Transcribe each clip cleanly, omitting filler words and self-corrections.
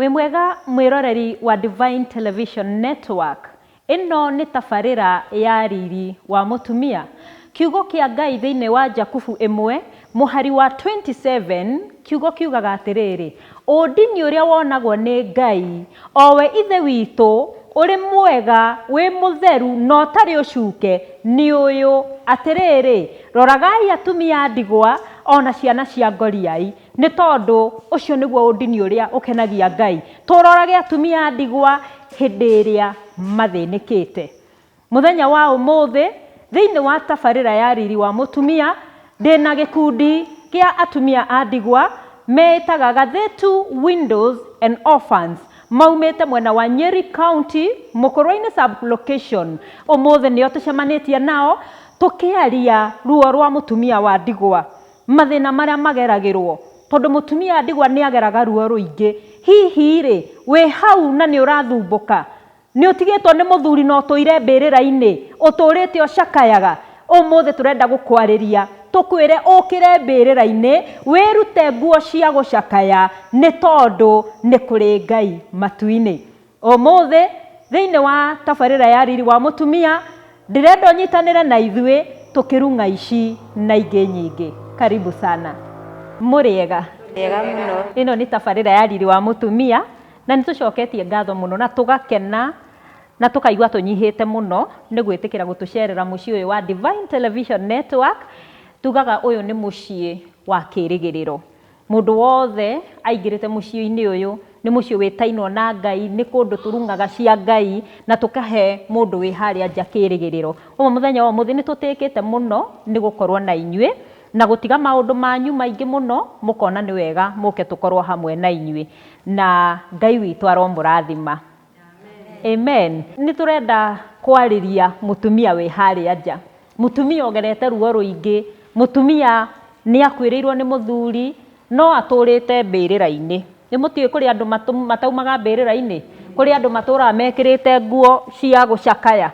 Wĩ mwega mwĩroreri wa Divine Television Network. Ĩno nĩ tabarĩra ya riri wa mũtumia. Kiugo kĩa Ngai thĩinĩ wa Jakubu ĩmwe mũhari wa 27 kiugo kiugaga atĩrĩrĩ, ũndini ũrĩa wonagwo nĩ Ngai, o we Ithe witũ, ũrĩ mwega, wĩ mũtheru na ũtarĩ ũcuke, nĩ ũyũ, atĩrĩrĩ, roragai atumia a ndigwa o na ciana cia ngoriai. Nĩ tondũ ũcio nĩguo ũndini ũrĩa ũkenagia Ngai, tũrorage atumia a ndigwa hĩndĩ ĩrĩa mathĩnĩkĩte. Mũthenya wa ũmũthĩ, thĩinĩ wa tabarĩra ya Riri wa Mũtumia, ndĩna gĩkundi kĩa atumia a ndigwa meĩtaga Gathitu Windows and Orphans, maumĩte mwena wa Nyeri County, Mũkũrwe-inĩ sub-location. Ũmũthĩ nĩo tũcemanĩtie nao tũkĩaria ruo rwa mũtumia wa ndigwa. Mathĩna marĩa mageragĩrwo, tondũ mũtumia ndigwa nĩ ageraga ruo rũingĩ. Hihi rĩ, wĩ hau na nĩ ũrathumbũka? Nĩ ũtigĩtwo nĩ mũthuri na ũtũire mbĩrĩra-inĩ, ũtũrĩte ũcakayaga? Ũmũthĩ tũrenda gũkwarĩria tũkwĩre ũkĩre mbĩrĩra-inĩ, wĩrute nguo cia gũcakaya, nĩ tondũ nĩ kũrĩ Ngai matu-inĩ. Ũmũthĩ, thĩinĩ wa tabarĩra ya Riri wa Mũtumia, ndĩrenda ũnyitanĩre na ithuĩ tũkĩrung'a ici na ingĩ nyingĩ. Karibu sana. Mũrĩega? Wega mũno. Ĩno nĩ tabarĩra ya Riri wa Mũtumia, na nĩ tũcoketie ngatho mũno na tũgakena na tũkaigua tũnyihĩte mũno nĩ gwĩtĩkĩra gũtũcerera mũciĩ ũyũ wa Divine Television Network. Tugaga ũyũ nĩ mũciĩ wa kĩrĩgĩrĩro. Mũndũ wothe aingĩrĩte mũciĩ-inĩ ũyũ, nĩ mũciĩ wĩtainwo na Ngai, nĩ kũndũ tũrung'aga cia Ngai, na tũkahe mũndũ wĩ harĩa nja kĩrĩgĩrĩro. Ũguo mũthenya wa ũmũthĩ nĩ tũtĩĩkĩte mũno nĩ gũkorwo na inyuĩ, na gũtiga maũndũ manyu maingĩ mũno, mũkona nĩ wega mũke tũkorwo hamwe na inyuĩ. Na Ngai witũ aromũrathima. Amen. Nĩ tũrenda kwarĩria mũtumia wĩ harĩa nja. Mũtumia ũgerete ruo rũingĩ, mũtumia nĩ akuĩrĩirwo nĩ mũthuri, no atũrĩte mbĩrĩra-inĩ. Nĩ mũtiũĩ kũrĩ andũ mataumaga mbĩrĩra-inĩ? Kũrĩ andũ matũraga mekĩrĩte nguo cia gũcakaya.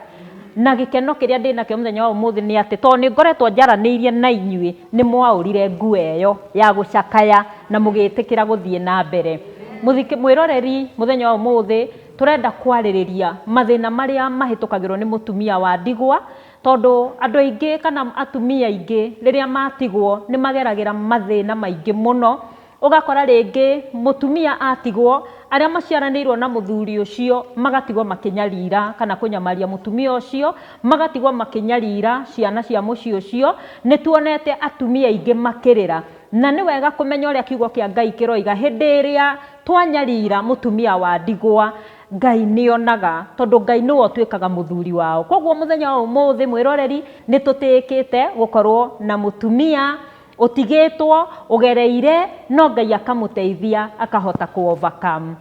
Na gĩkeno kĩrĩa ndĩnakĩo mũthenya wa ũmũthĩ nĩ atĩ, tondũ nĩ ngoretwo njaranĩirie na inyuĩ, nĩ mwaũrire nguo ĩyo ya gũcakaya na mũgĩtĩkĩra gũthiĩ na mbere. Mwĩroreri mũthenya wa ũmũthĩ, tũrenda kwarĩrĩria mathĩna marĩa mahĩtũkagĩrwo nĩ mũtumia wa ndigwa, Tondũ andũ aingĩ kana atumia aingĩ rĩrĩa matigwo nĩ mageragĩra mathĩna maingĩ mũno, ũgakora rĩngĩ mũtumia atigwo, arĩa maciaranĩirwo na mũthuri ũcio magatigwo makĩnyarira kana kũnyamaria mũtumia ũcio, magatigwo makĩnyarira ciana cia mũciĩ ũcio, nĩ tuonete atumia aingĩ makĩrĩra. Na nĩ wega kũmenya ũrĩa kiugo kĩa Ngai kĩroiga, hĩndĩ ĩrĩa twanyarira mũtumia wa ndigwa, Ngai nĩonaga, tondũ Ngai nĩwe ũtuĩkaga mũthuri wao. Koguo mũthenya wa ũmũthĩ mwĩroreri, nĩ tũtĩĩkĩte gũkorwo na mũtumia ũtigĩtwo, ũgereire, no Ngai akamũteithia akahota kũ overcome.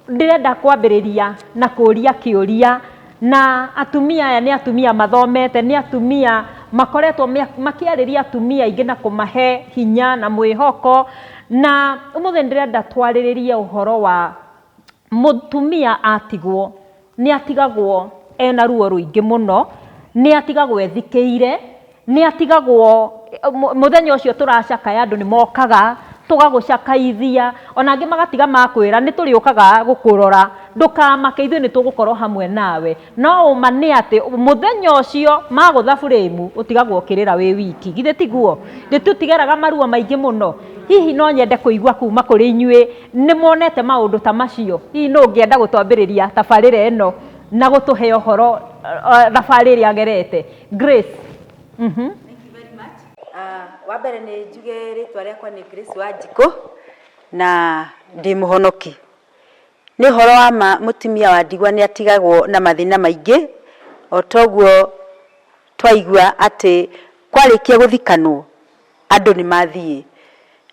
Ndĩrenda kwambĩrĩria na kũria kĩũria, na atumia aya nĩ atumia mathomete, nĩ atumia makoretwo makĩarĩria atumia aingĩ na kũmahe hinya na mwĩhoko, na ũmũthĩ nĩndĩrenda twarĩrĩrie ũhoro wa Mũtumia atigwo nĩ atigagwo ena ruo rũingĩ mũno, nĩ atigagwo ethikĩire, nĩ atigagwo mũthenya ũcio tũracakaya andũ nĩ mokaga tũgagũcakaithia, ona angĩ magatiga makwĩra nĩ tũrĩũkaga gũkũrora, ndũkamake ithuĩ nĩ tũgũkorwo hamwe nawe. No ũma nĩ atĩ mũthenya ũcio magũtha buremu ũtigagwo ũkĩrĩra wĩ wiki, githĩ tiguo? Nĩtũtigeraga maruo maingĩ mũno? Hihi no nyende kũigua kuma kũrĩ inyuĩ nĩ muonete maũndũ ta macio? Hihi nũ ũngĩenda gũtwambĩrĩria tabarĩra ĩno na gũtũhe ũhoro thabarĩ ĩrĩa agerete? Grace. Thank you very much. Wa mbere nĩ njuge rĩtwa rĩakwa nĩ Grace Wanjikũ na ndĩ mũhonoki. Nĩ ũhoro wa ma mũtumia wa ndigwa nĩ atigagwo na mathĩna maingĩ, o toguo twaigua atĩ kwarĩkia gũthikanwo andũ nĩ mathiĩ.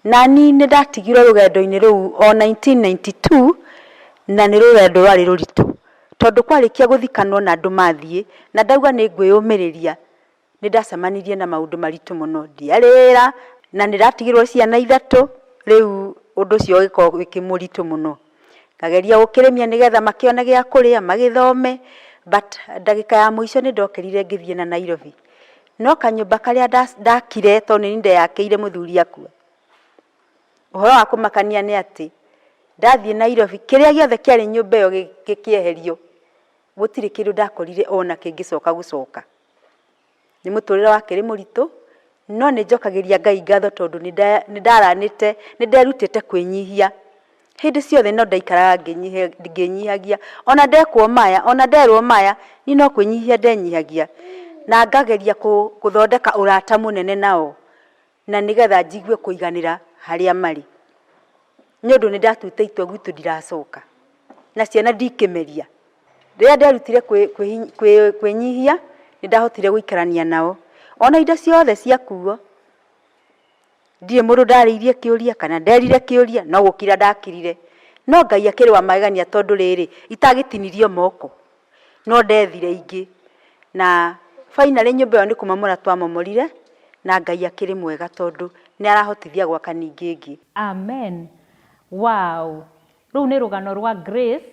Nani nĩ ndatigirwo rũgendo-inĩ rũu o 1992 na nĩ rũgendo rwarĩ rũritũ, tondũ kwarĩkia gũthikanwo na andũ mathiĩ, na ndauga nĩ ngwĩyũmĩrĩria, Nĩ ndacemanirie na maũndũ maritũ mũno, ndiarĩ wĩra, na nĩ ndatigirwo ciana ithatũ, rĩu ũndũ ũcio ũgĩkorwo wĩ mũritũ mũno. Ngageria gũkĩrĩmia nĩgetha makĩone gĩa kũrĩa, magĩthome, but ndagĩka ya mũico nĩ ndokĩrire ngĩthiĩ na Nairobi. No kanyũmba karĩa ndakire tondũ nĩ niĩ ndeyakĩire mũthuri akua, ũhoro wa kũmakania nĩ atĩ, Ndathiĩ Nairobi, kĩrĩa gĩothe kĩarĩ nyũmba ĩyo gĩkĩeherio. Gũtirĩ kĩndũ ndakorire ona kĩngĩcoka gũcoka. Nĩ mũtũrĩre wakĩrĩ mũritũ, no nĩ njokagĩria Ngai ngatho tondũ nĩ ndaranĩte, nĩ nderutĩte kwĩnyihia. Hĩndĩ ciothe no ndaikaraga ngĩnyihagia, ona ndekwo maya, ona nderwo maya, niĩ no kwĩnyihia ndenyihagia. Na ngageria gũthondeka ũrata mũnene nao, na nĩgetha njigue kũiganĩra harĩa marĩ. Nĩ ũndũ nĩ ndatuĩte itua gwitũ ndiracoka, na ciana ndikĩmeria. Rĩrĩa nderutire kwĩnyihia, nĩ ndahotire gũikarania nao. Ona indo ciothe ciakuo, ndirĩ mũndũ ndarĩirie kĩũria kana nderire kĩũria, no gũkira ndakirire. No Ngai akĩrĩ wa magegania tondũ rĩrĩ, itagĩtinirio moko, no ndethire ingĩ. Na finally nyũmba ĩyo nĩ kũmomora twamomorire, na Ngai akĩrĩ mwega tondũ nĩ arahotithia gwaka ningĩ ĩngĩ. Amen. Wow. Rũu nĩ rũgano rwa Grace.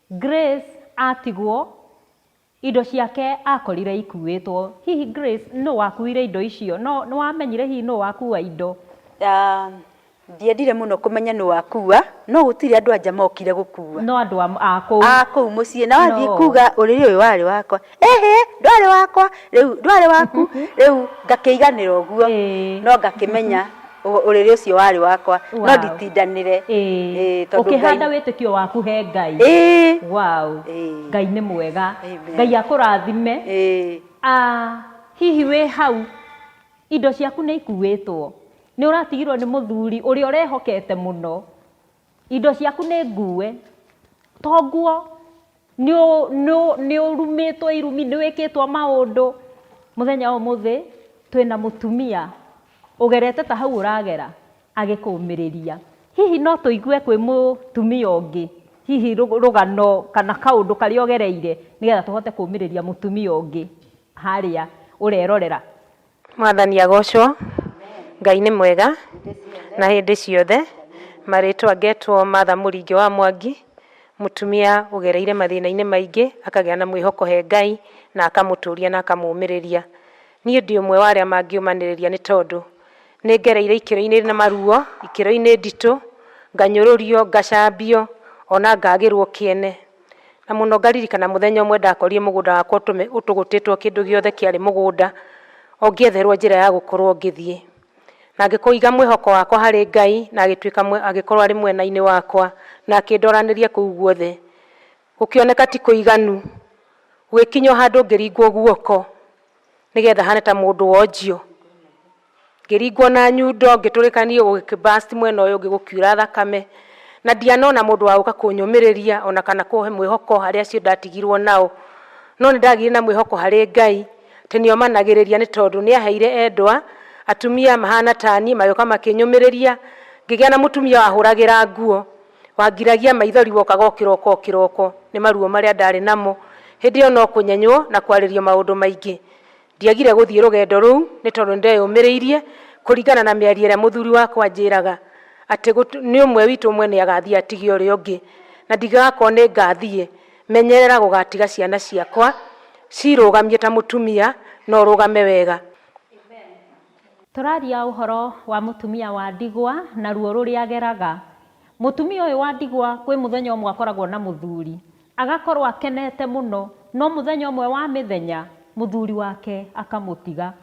Grace atigwo, indo ciake akorire ikuĩtwo. Hihi Grace nũ wakuire indo icio? No nĩ wamenyire hihi nũ wakua indo? Ndiendire mũno kũmenya nũ wakua, no gũtirĩ andũ anja mokire gũkua. No andũ a kũu. A kũu mũciĩ. Na wathiĩ kuga ũrĩrĩ ũyũ warĩ wakwa, ĩhĩ ndwarĩ wakwa, rĩu ndwarĩ waku, rĩu ngakĩiganĩra ũguo, no ngakĩmenya ũrĩrĩ ũcio warĩ wakwa, no nditindanĩre. Tondũ Ũkĩhanda wĩtĩkio waku he Ngai. Wow. Ngai nĩ mwega. Ngai akũrathime. Hihi wĩ hau indo ciaku nĩ ikuĩtwo, nĩ ũratigirwo nĩ mũthuri ũrĩa ũrehokete mũno, indo ciaku nĩ ngue, to nguo, nĩ ũrumĩtwo irumi, nĩ wĩkĩtwo maũndũ. Mũthenya wa ũmũthĩ twĩna mũtumia ũgerete ta hau ũragera agĩkũmĩrĩria. Hihi no tũigue kwĩ mũtumia ũngĩ, hihi rũgano kana kaũndũ karĩa ũgereire nĩgetha tũhote kũmĩrĩria mũtumia ũngĩ harĩa ũrerorera. Mwathani agocwo. Ngai nĩ mwega na hĩndĩ ciothe. Marĩtwa ngetwo Martha Mũringĩ wa Mwangi, mũtumia ũgereire mathĩna-inĩ maingĩ, akagĩa na mwĩhoko he Ngai na akamũtũria na akamũmĩrĩria. Niĩ ndĩ ũmwe wa arĩa mangĩũmanĩrĩria nĩ tondũ nĩ ngereire ikĩro-inĩ na maruo, ikĩro-inĩ nditũ, nganyũrũrio, ngacambio, ona ngagĩrwo kĩene. Na mũno ngaririkana mũthenya ũmwe ndakorire mũgũnda wakwa ũtũgũtĩtwo kĩndũ gĩothe kĩarĩ mũgũnda, o ngĩetherwo njĩra ya gũkorwo ngĩthiĩ. Na ngĩkũiga mwĩhoko wakwa harĩ Ngai, na agĩtuĩka agĩkorwo arĩ mwena-inĩ wakwa, na akĩndoranĩria kũu guothe. Gũkĩoneka ti kũiganu, gũgĩkinya o handũ ngĩringwo guoko, nĩgetha hane ta mũndũ wonjio. Ngĩringwo na nyundo, ngĩtũrĩkanio gũgĩkĩ burst mwena ũyũ ũngĩ gũkiura thakame, na ndianona mũndũ wa gũka kũnyũmĩrĩria ona kana kũhe mwĩhoko harĩ acio ndatigirwo nao. No nĩ ndagĩire na mwĩhoko harĩ Ngai, atĩ nĩ omanagĩrĩria nĩ tondũ nĩ aheire endwa, atumia mahana ta niĩ magĩũka makĩnyũmĩrĩria, ngĩgĩa na mũtumia wahũragĩra nguo, wangiragia maithori wokaga o kĩroko o kĩroko nĩ maruo marĩa ndarĩ namo. Hĩndĩ ĩyo no kũnyenywo na kwarĩrio maũndũ maingĩ. Ndiagire gũthiĩ rũgendo rũu nĩ tondũ nĩ ndeyũmĩrĩirie kũringana na mĩario ĩrĩa mũthuri wakwa anjĩraga atĩ nĩ ũmwe witũ ũmwe nĩ agathiĩ atige ũrĩa ũngĩ, na ndingĩgakorwo nĩ ngathiĩ, menyerera gũgatiga ciana ciakwa cirũgamie ta mũtumia na ũrũgame wega. Tũraria ũhoro wa mũtumia wa ndigwa na ruo rũrĩa ageraga. Mũtumia ũyũ wa ndigwa kwĩ mũthenya ũmwe akoragwo na mũthuri, Agakorwo akenete mũno, no mũthenya ũmwe wa mĩthenya, mũthuri wake akamũtiga.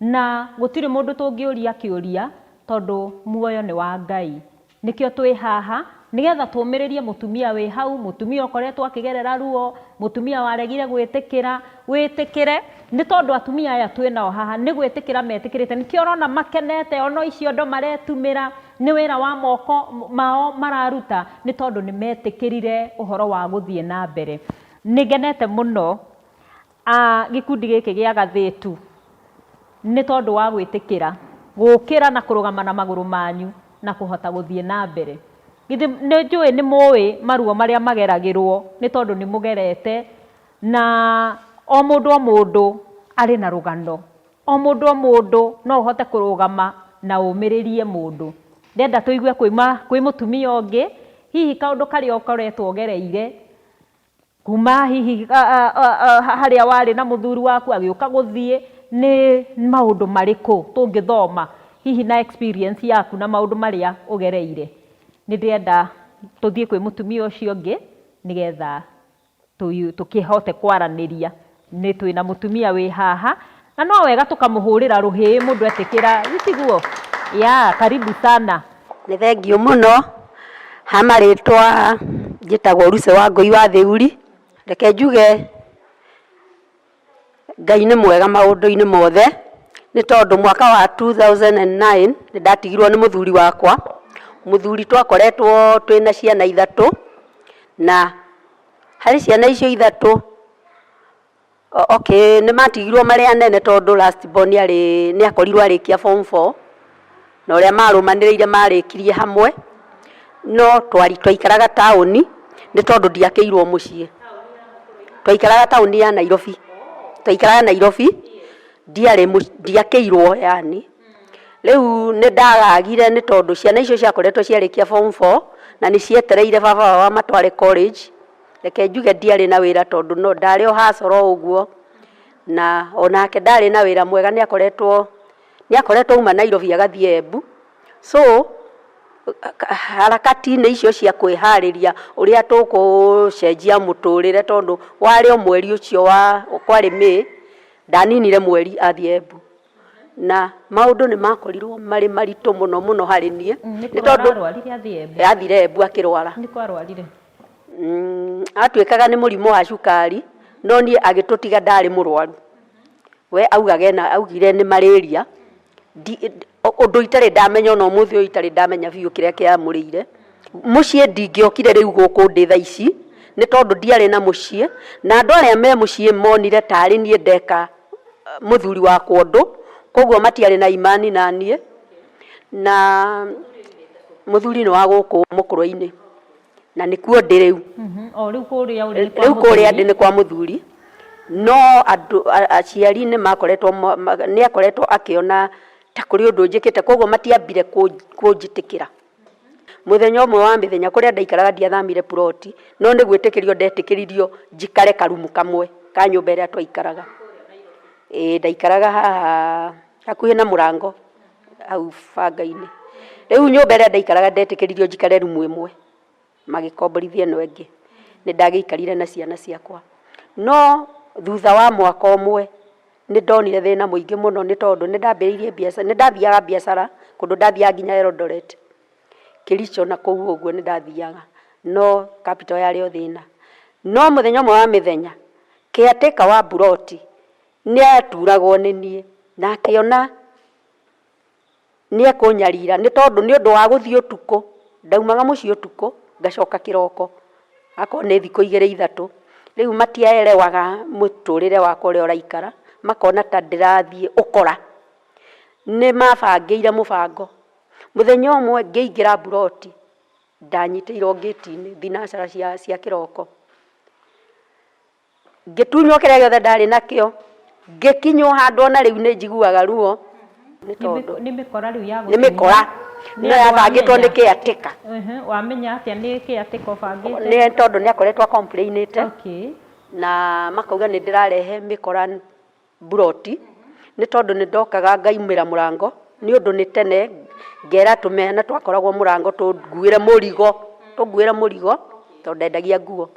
Na gũtirĩ mũndũ tũngĩũria kĩũria, tondũ muoyo nĩ wa Ngai. Nĩkĩo twĩ haha, nĩgetha tũmĩrĩrie mũtumia wĩ hau, mũtumia ũkoretwo akĩgerera ruo, mũtumia waregire gwĩtĩkĩra, wĩtĩkĩre, nĩ tondũ atumia aya twĩ nao haha, nĩ gwĩtĩkĩra metĩkĩrĩte. Nĩkĩo ũrona makenete, ona iciondo maretumĩra, Nĩ wĩra wa moko mao mararuta nĩ tondũ nĩ metĩkĩrire ũhoro wa gũthiĩ na mbere. Nĩ ngenete mũno gĩkundi gĩkĩ gĩa Gathĩtu nĩ tondũ wa gwĩtĩkĩra gũkĩra na kũrũgama na magũrũ manyu na kũhota gũthiĩ na mbere. Githĩ nĩ njũĩ nĩ mũĩ maruo marĩa mageragĩrwo nĩ tondũ nĩ mũgerete na o mũndũ o mũndũ arĩ na rũgano. O mũndũ o mũndũ no ũhote kũrũgama na ũmĩrĩrie mũndũ. Ndĩrenda tũigue kuuma kwĩ mũtumia ũngĩ, hihi kaũndũ karĩa ũkoretwo ũgereire, kuma hihi harĩa warĩ na mũthuri waku agĩũka gũthiĩ, nĩ maũndũ marĩkũ tũngĩthoma hihi na experience yaku na maũndũ marĩa ũgereire? Nĩ ndĩrenda Tũthiĩ kwĩ mũtumia ũcio ũngĩ nĩgetha tũkĩhote kwaranĩria. Nĩ twĩna mũtumia wĩ haha na no wega tũkamũhũrĩra rũhĩ mũndũ etĩkĩra, tiguo? Ya, karibu sana. Nĩ thengiũ mũno. Ha marĩtwa njĩtagwo Lucy Wangũi wa Thĩuri. Reke njuge Ngai nĩ mwega maũndũ-inĩ mothe, nĩ tondũ mwaka wa 2009 nĩ ndatigirwo nĩ mũthuri wakwa. Mũthuri twakoretwo twĩna ciana ithatũ, na harĩ ciana icio ithatũ, okay nĩ matigirwo marĩ anene tondũ last born arĩ nĩ akorirwo arĩkia form four, na ũrĩa marũmanĩrĩire marĩkirie hamwe, no twaikaraga taũni nĩ tondũ ndiakĩirwo mũciĩ. Twaikaraga taũni ya Nairobi, twaikaraga Nairobi, ndiarĩ ndiakĩirwo yani. Rĩu nĩ ndagagire nĩ tondũ ciana icio ciakoretwo ciarĩkia form four, na nĩ cietereire baba wao amatware college. Reke njuge ndiarĩ na wĩra tondũ no ndarĩ o hustle o ũguo, na onake ndarĩ na wĩra mwega nĩ akoretwo nĩ akoretwo auma Nairobi agathiĩ Embu. So harakati-inĩ icio cia kwĩharĩria ũrĩa tũkũcenjia mũtũrĩre tondũ warĩ o mweri ũcio wa kwarĩ May, ndaninire mweri athiĩ Embu. Na maũndũ nĩ makorirwo marĩ maritũ mũno mũno harĩ niĩ. Nĩ tondũ arwarire athiĩ Embu? Athire Embu akĩrwara. Nĩ kwarwarire? Atuĩkaga nĩ mũrimũ wa cukari, no niĩ agĩtũtiga ndarĩ mũrwaru. We augaga ena augire nĩ malaria, ũndũ itarĩ ndamenya ona ũmũthĩ ũyũ itarĩ ndamenya biũ kĩrĩa kĩamũrĩire. Mũciĩ ndingĩokire rĩu gũkũ ndĩ thaa ici, nĩ tondũ ndiarĩ na mũciĩ, na andũ arĩa me mũciĩ monire tarĩ niĩ ndeka mũthuri wakwa ũndũ, koguo matiarĩ na imani na niĩ, na mũthuri nĩ wa gũkũ mũkũrwe-inĩ, na nĩkuo ndĩ rĩu. O rĩu kũrĩa ũrĩ nĩ kwa Rĩu kũrĩa mũthuri? ndĩ nĩ kwa mũthuri, no andũ aciari nĩ makoretwo nĩ akoretwo akĩona ta kũrĩ ũndũ njĩkĩte, koguo matiambire kũnjĩtĩkĩra. Mũthenya ũmwe wa mĩthenya kũrĩa ndaikaraga ndiathamire plot, no nĩ gwĩtĩkĩrio ndetĩkĩririo njikare karumu kamwe ka nyũmba ĩrĩa twaikaraga. Ĩĩ ndaikaraga haha hakuhĩ na mũrango hau banga-inĩ. Rĩu nyũmba ĩrĩa ndaikaraga ndetĩkĩririo njikare rumu ĩmwe, magĩkomborithia ĩno ĩngĩ. Nĩ ndagĩikarire na ciana ciakwa. No thutha wa mwaka ũmwe nĩ ndonire thĩna mũingĩ mũno nĩ tondũ nĩ ndambĩrĩirie biacara, nĩ ndathiaga biacara kũndũ ndathiaga nginya Eldoret, Kericho na kũu ũguo nĩ ndathiaga, no capital yarĩ o thĩna. No mũthenya ũmwe wa mĩthenya, caretaker wa mburoti nĩ aturagwo nĩ niĩ na akĩona nĩ ekũnyarira nĩ tondũ nĩ ũndũ wa gũthiĩ ũtukũ, ndaumaga mũciĩ ũtukũ ngacoka kĩroko, akorwo nĩ thikũ igĩrĩ ithatũ. Rĩu matiaerewaga mũtũrĩre wakwa ũrĩa ũraikara, makona ta ndĩrathiĩ ũkora. Nĩ mabangĩire mũbango, mũthenya ũmwe ngĩingĩra mburoti, ndanyitĩirwo ngĩti-inĩ thinacara cia kĩroko. Ngĩtunywo kĩrĩa gĩothe ndarĩ nakĩo, ngĩkinywo handũ ona rĩu nĩ njiguaga ruo nĩ tondũ Nĩ mĩkora rĩu ya nĩ mĩkora Nĩ no andũ yabangĩtwo nĩ wamenya? caretaker. Wamenya atĩa nĩ caretaker ũbangĩte? Nĩ tondũ nĩ akoretwo a complainĩte na makauga nĩ ndĩrarehe mĩkora mburoti, nĩ tondũ nĩ ndokaga ngaumĩra mũrango, nĩ ũndũ nĩ tene ngera tũmena twakoragwo mũrango tũnguĩre mũrigo, tũnguĩre mũrigo tondũ ndendagia nguo.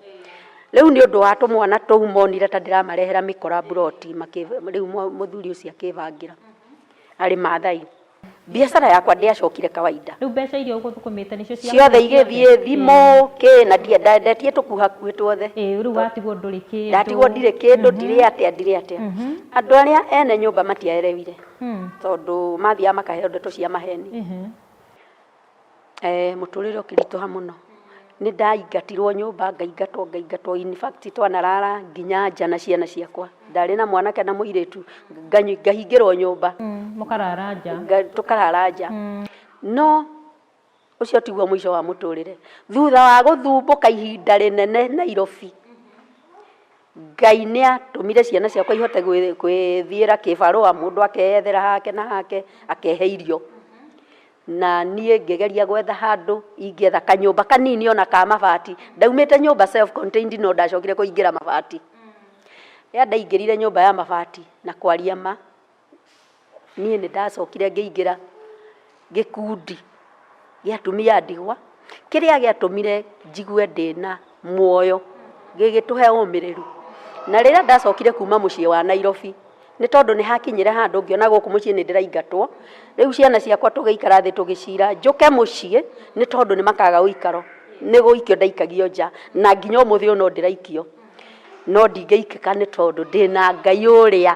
Rĩu nĩ ũndũ wa tũmwana tũu monire ta ndĩramarehera mĩkora mburoti, rĩu mũthuri ũcio akĩbangĩra arĩ Maathai. Biacara yakwa ndĩacokire kawaida. Rĩu mbeca iria ũgũthũkũmĩte nĩcio cia ciothe igĩthiĩ thimũ kĩ na ndendetie tũkuo hakuhĩ tuothe. Ĩĩ rĩu watigwo ndũrĩ kĩndũ. Ndatigwo ndirĩ kĩndũ, ndirĩ atĩa, ndirĩ atĩa. Andũ arĩa ene nyũmba matiaerewire tondũ mathiaga makaheo ndeto cia maheni. Mũtũrĩre ũkĩritũha mũno. Nĩ ndaingatirwo nyũmba, ngaingatwo, ngaingatwo, in fact twanarara nginya nja na ciana ciakwa. Ndarĩ na mwanake na mũirĩtu, ngahingĩrwo nyũmba. Mũkarara nja. Tũkarara nja. No ũcio tiguo mũico wa mũtũrĩre. Thutha wa gũthumbũka ihinda rĩnene Nairobi, Ngai nĩ atũmire ciana ciakwa ihote gwĩthiĩra kĩbarũa, mũndũ akeyethera hake na hake, akehe irio. Na niĩ ngĩgeria gwetha handũ ingĩetha kanyũmba kanini ona ka mabati. Ndaumĩte nyũmba self contained no ndacokire kũingĩra mabati. Rĩrĩa ndaingĩrire nyũmba ya mabati na kwaria ma, niĩ nĩ ndacokire ngĩingĩra gĩkundi gĩa atumia a ndigwa. Kĩrĩa gĩatũmire njigue ndĩna muoyo, gĩgĩtũhe ũmĩrĩru. Na rĩrĩa ndacokire kuma mũciĩ wa Nairobi, nĩ tondũ nĩ hakinyire handũ ngĩona gũkũ mũciĩ nĩ ndĩraingatwo, rĩu ciana ciakwa tũgĩikara thĩ tũgĩcira, njũke mũciĩ nĩ tondũ nĩ makaga ũikaro, nĩ gũikio ndaikagio nja, na nginya ũmũthĩ ũyũ no ndĩraikio. No ndingĩikĩka nĩ tondũ ndĩna Ngai ũrĩa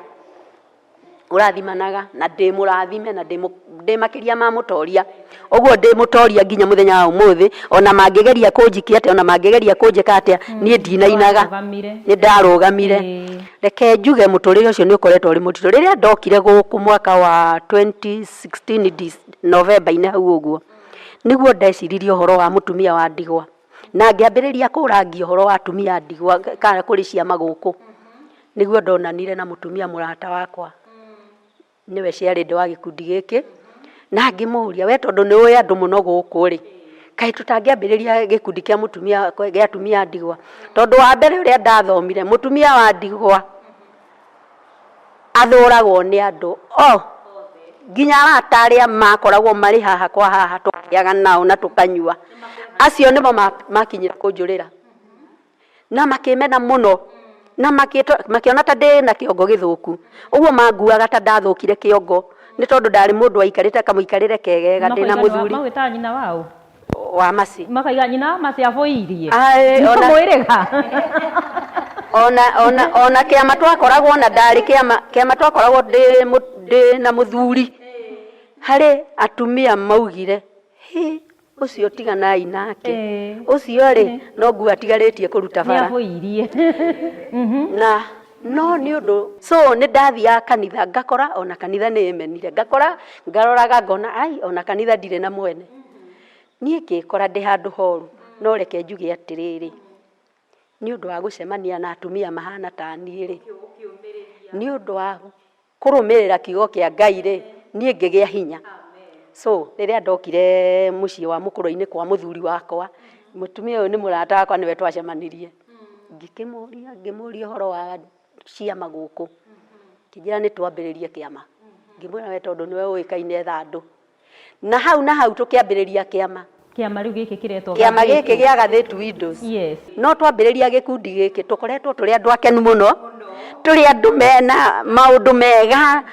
ũrathimanaga na ndĩ mũrathime na ndĩ makĩria ma mũtoria. Ũguo ndĩ mũtoria nginya mũthenya wa ũmũthĩ, ona mangĩgeria kũnjikia atĩa, ona mangĩgeria kũnjĩka atĩa, niĩ ndinainaga. Nĩwarũgamire. Nĩ ndarũgamire. Reke njuge mũtũrĩre ũcio nĩ ũkoretwo ũrĩ mũritũ. Rĩrĩa ndokire gũkũ mwaka wa 2016 November-inĩ hau ũguo, nĩguo ndeciririe ũhoro wa mũtumia wa ndigwa. Na ngĩambĩrĩria kũrangia ũhoro wa atumia a ndigwa kana kũrĩ ciama gũkũ. Nĩguo ndonanire na mũtumia mũrata wakwa, nĩwe chairlady wa gĩkundi gĩkĩ, na ngĩmũria we tondũ nĩ ũĩ andũ mũno gũkũ rĩ, kaĩ tũtangĩambĩrĩria gĩkundi kĩa mũtumia kĩa atumia a ndigwa? Tondũ wa mbere ũrĩa ndathomire, mũtumia wa ndigwa athũragwo nĩ andũ o, nginya arata arĩa makoragwo marĩ haha kwa haha twarĩaga nao na tũkanyua, acio nĩmo makinyire kũnjũrĩra. Na makĩmena mũno na makĩona ta ndĩ na kĩongo gĩthũku. Ũguo manguaga ta ndathũkire kĩongo nĩ tondũ ndarĩ mũndũ waikarĩte kamũikarĩre kegega ndĩ na mũthuri. Magwĩtaga nyina wa ũ? Wa Mercy. Makaiga nyina wa Mercy abũirie. Aĩ, ona Mwĩrĩga. Ona ona ona kĩama twakoragwo na ndarĩ kĩama kĩama twakoragwo ndĩ ndĩ na mũthuri harĩ atumia maugire hĩ ũcio tiganai nake ũcio rĩ no nguo atigarĩtie kũruta bara. Nĩabũirie. Na no nĩ ũndũ so nĩ ndathiaga kanitha ngakora ona kanitha nĩ ĩmenire ngakora ngaroraga ngona ai ona kanitha ndirĩ na mwene. Niĩ ngĩkora ndĩ handũ horu no reke njuge atĩrĩrĩ, nĩ ũndũ wa gũcemania na atumia mahana ta niĩ rĩ, nĩ ũndũ wa kũrũmĩrĩra kiugo kĩa Ngai rĩ, niĩ ngĩgĩa hinya. So rĩrĩa ndokire mũciĩ wa mũkũrwe-inĩ kwa mũthuri wakwa, mũtumia ũyũ nĩ mũrata wakwa nĩwe twacemanirie, ngĩkĩmũria ngĩmũria ũhoro wa ciama gũkũ, akĩnjĩra nĩ twambĩrĩrie kĩama. Ngĩmwĩra we tondũ nĩwe ũĩkaine etha andũ. Na hau na hau tũkĩambĩrĩria kĩama. Kĩama rĩu gĩkĩ kĩretwo Kĩama gĩkĩ gĩa Gathĩtu Widows. Yes. No twambĩrĩria gĩkundi gĩkĩ tũkoretwo tũrĩ andũ akenu mũno, tũrĩ andũ mena maũndũ mega,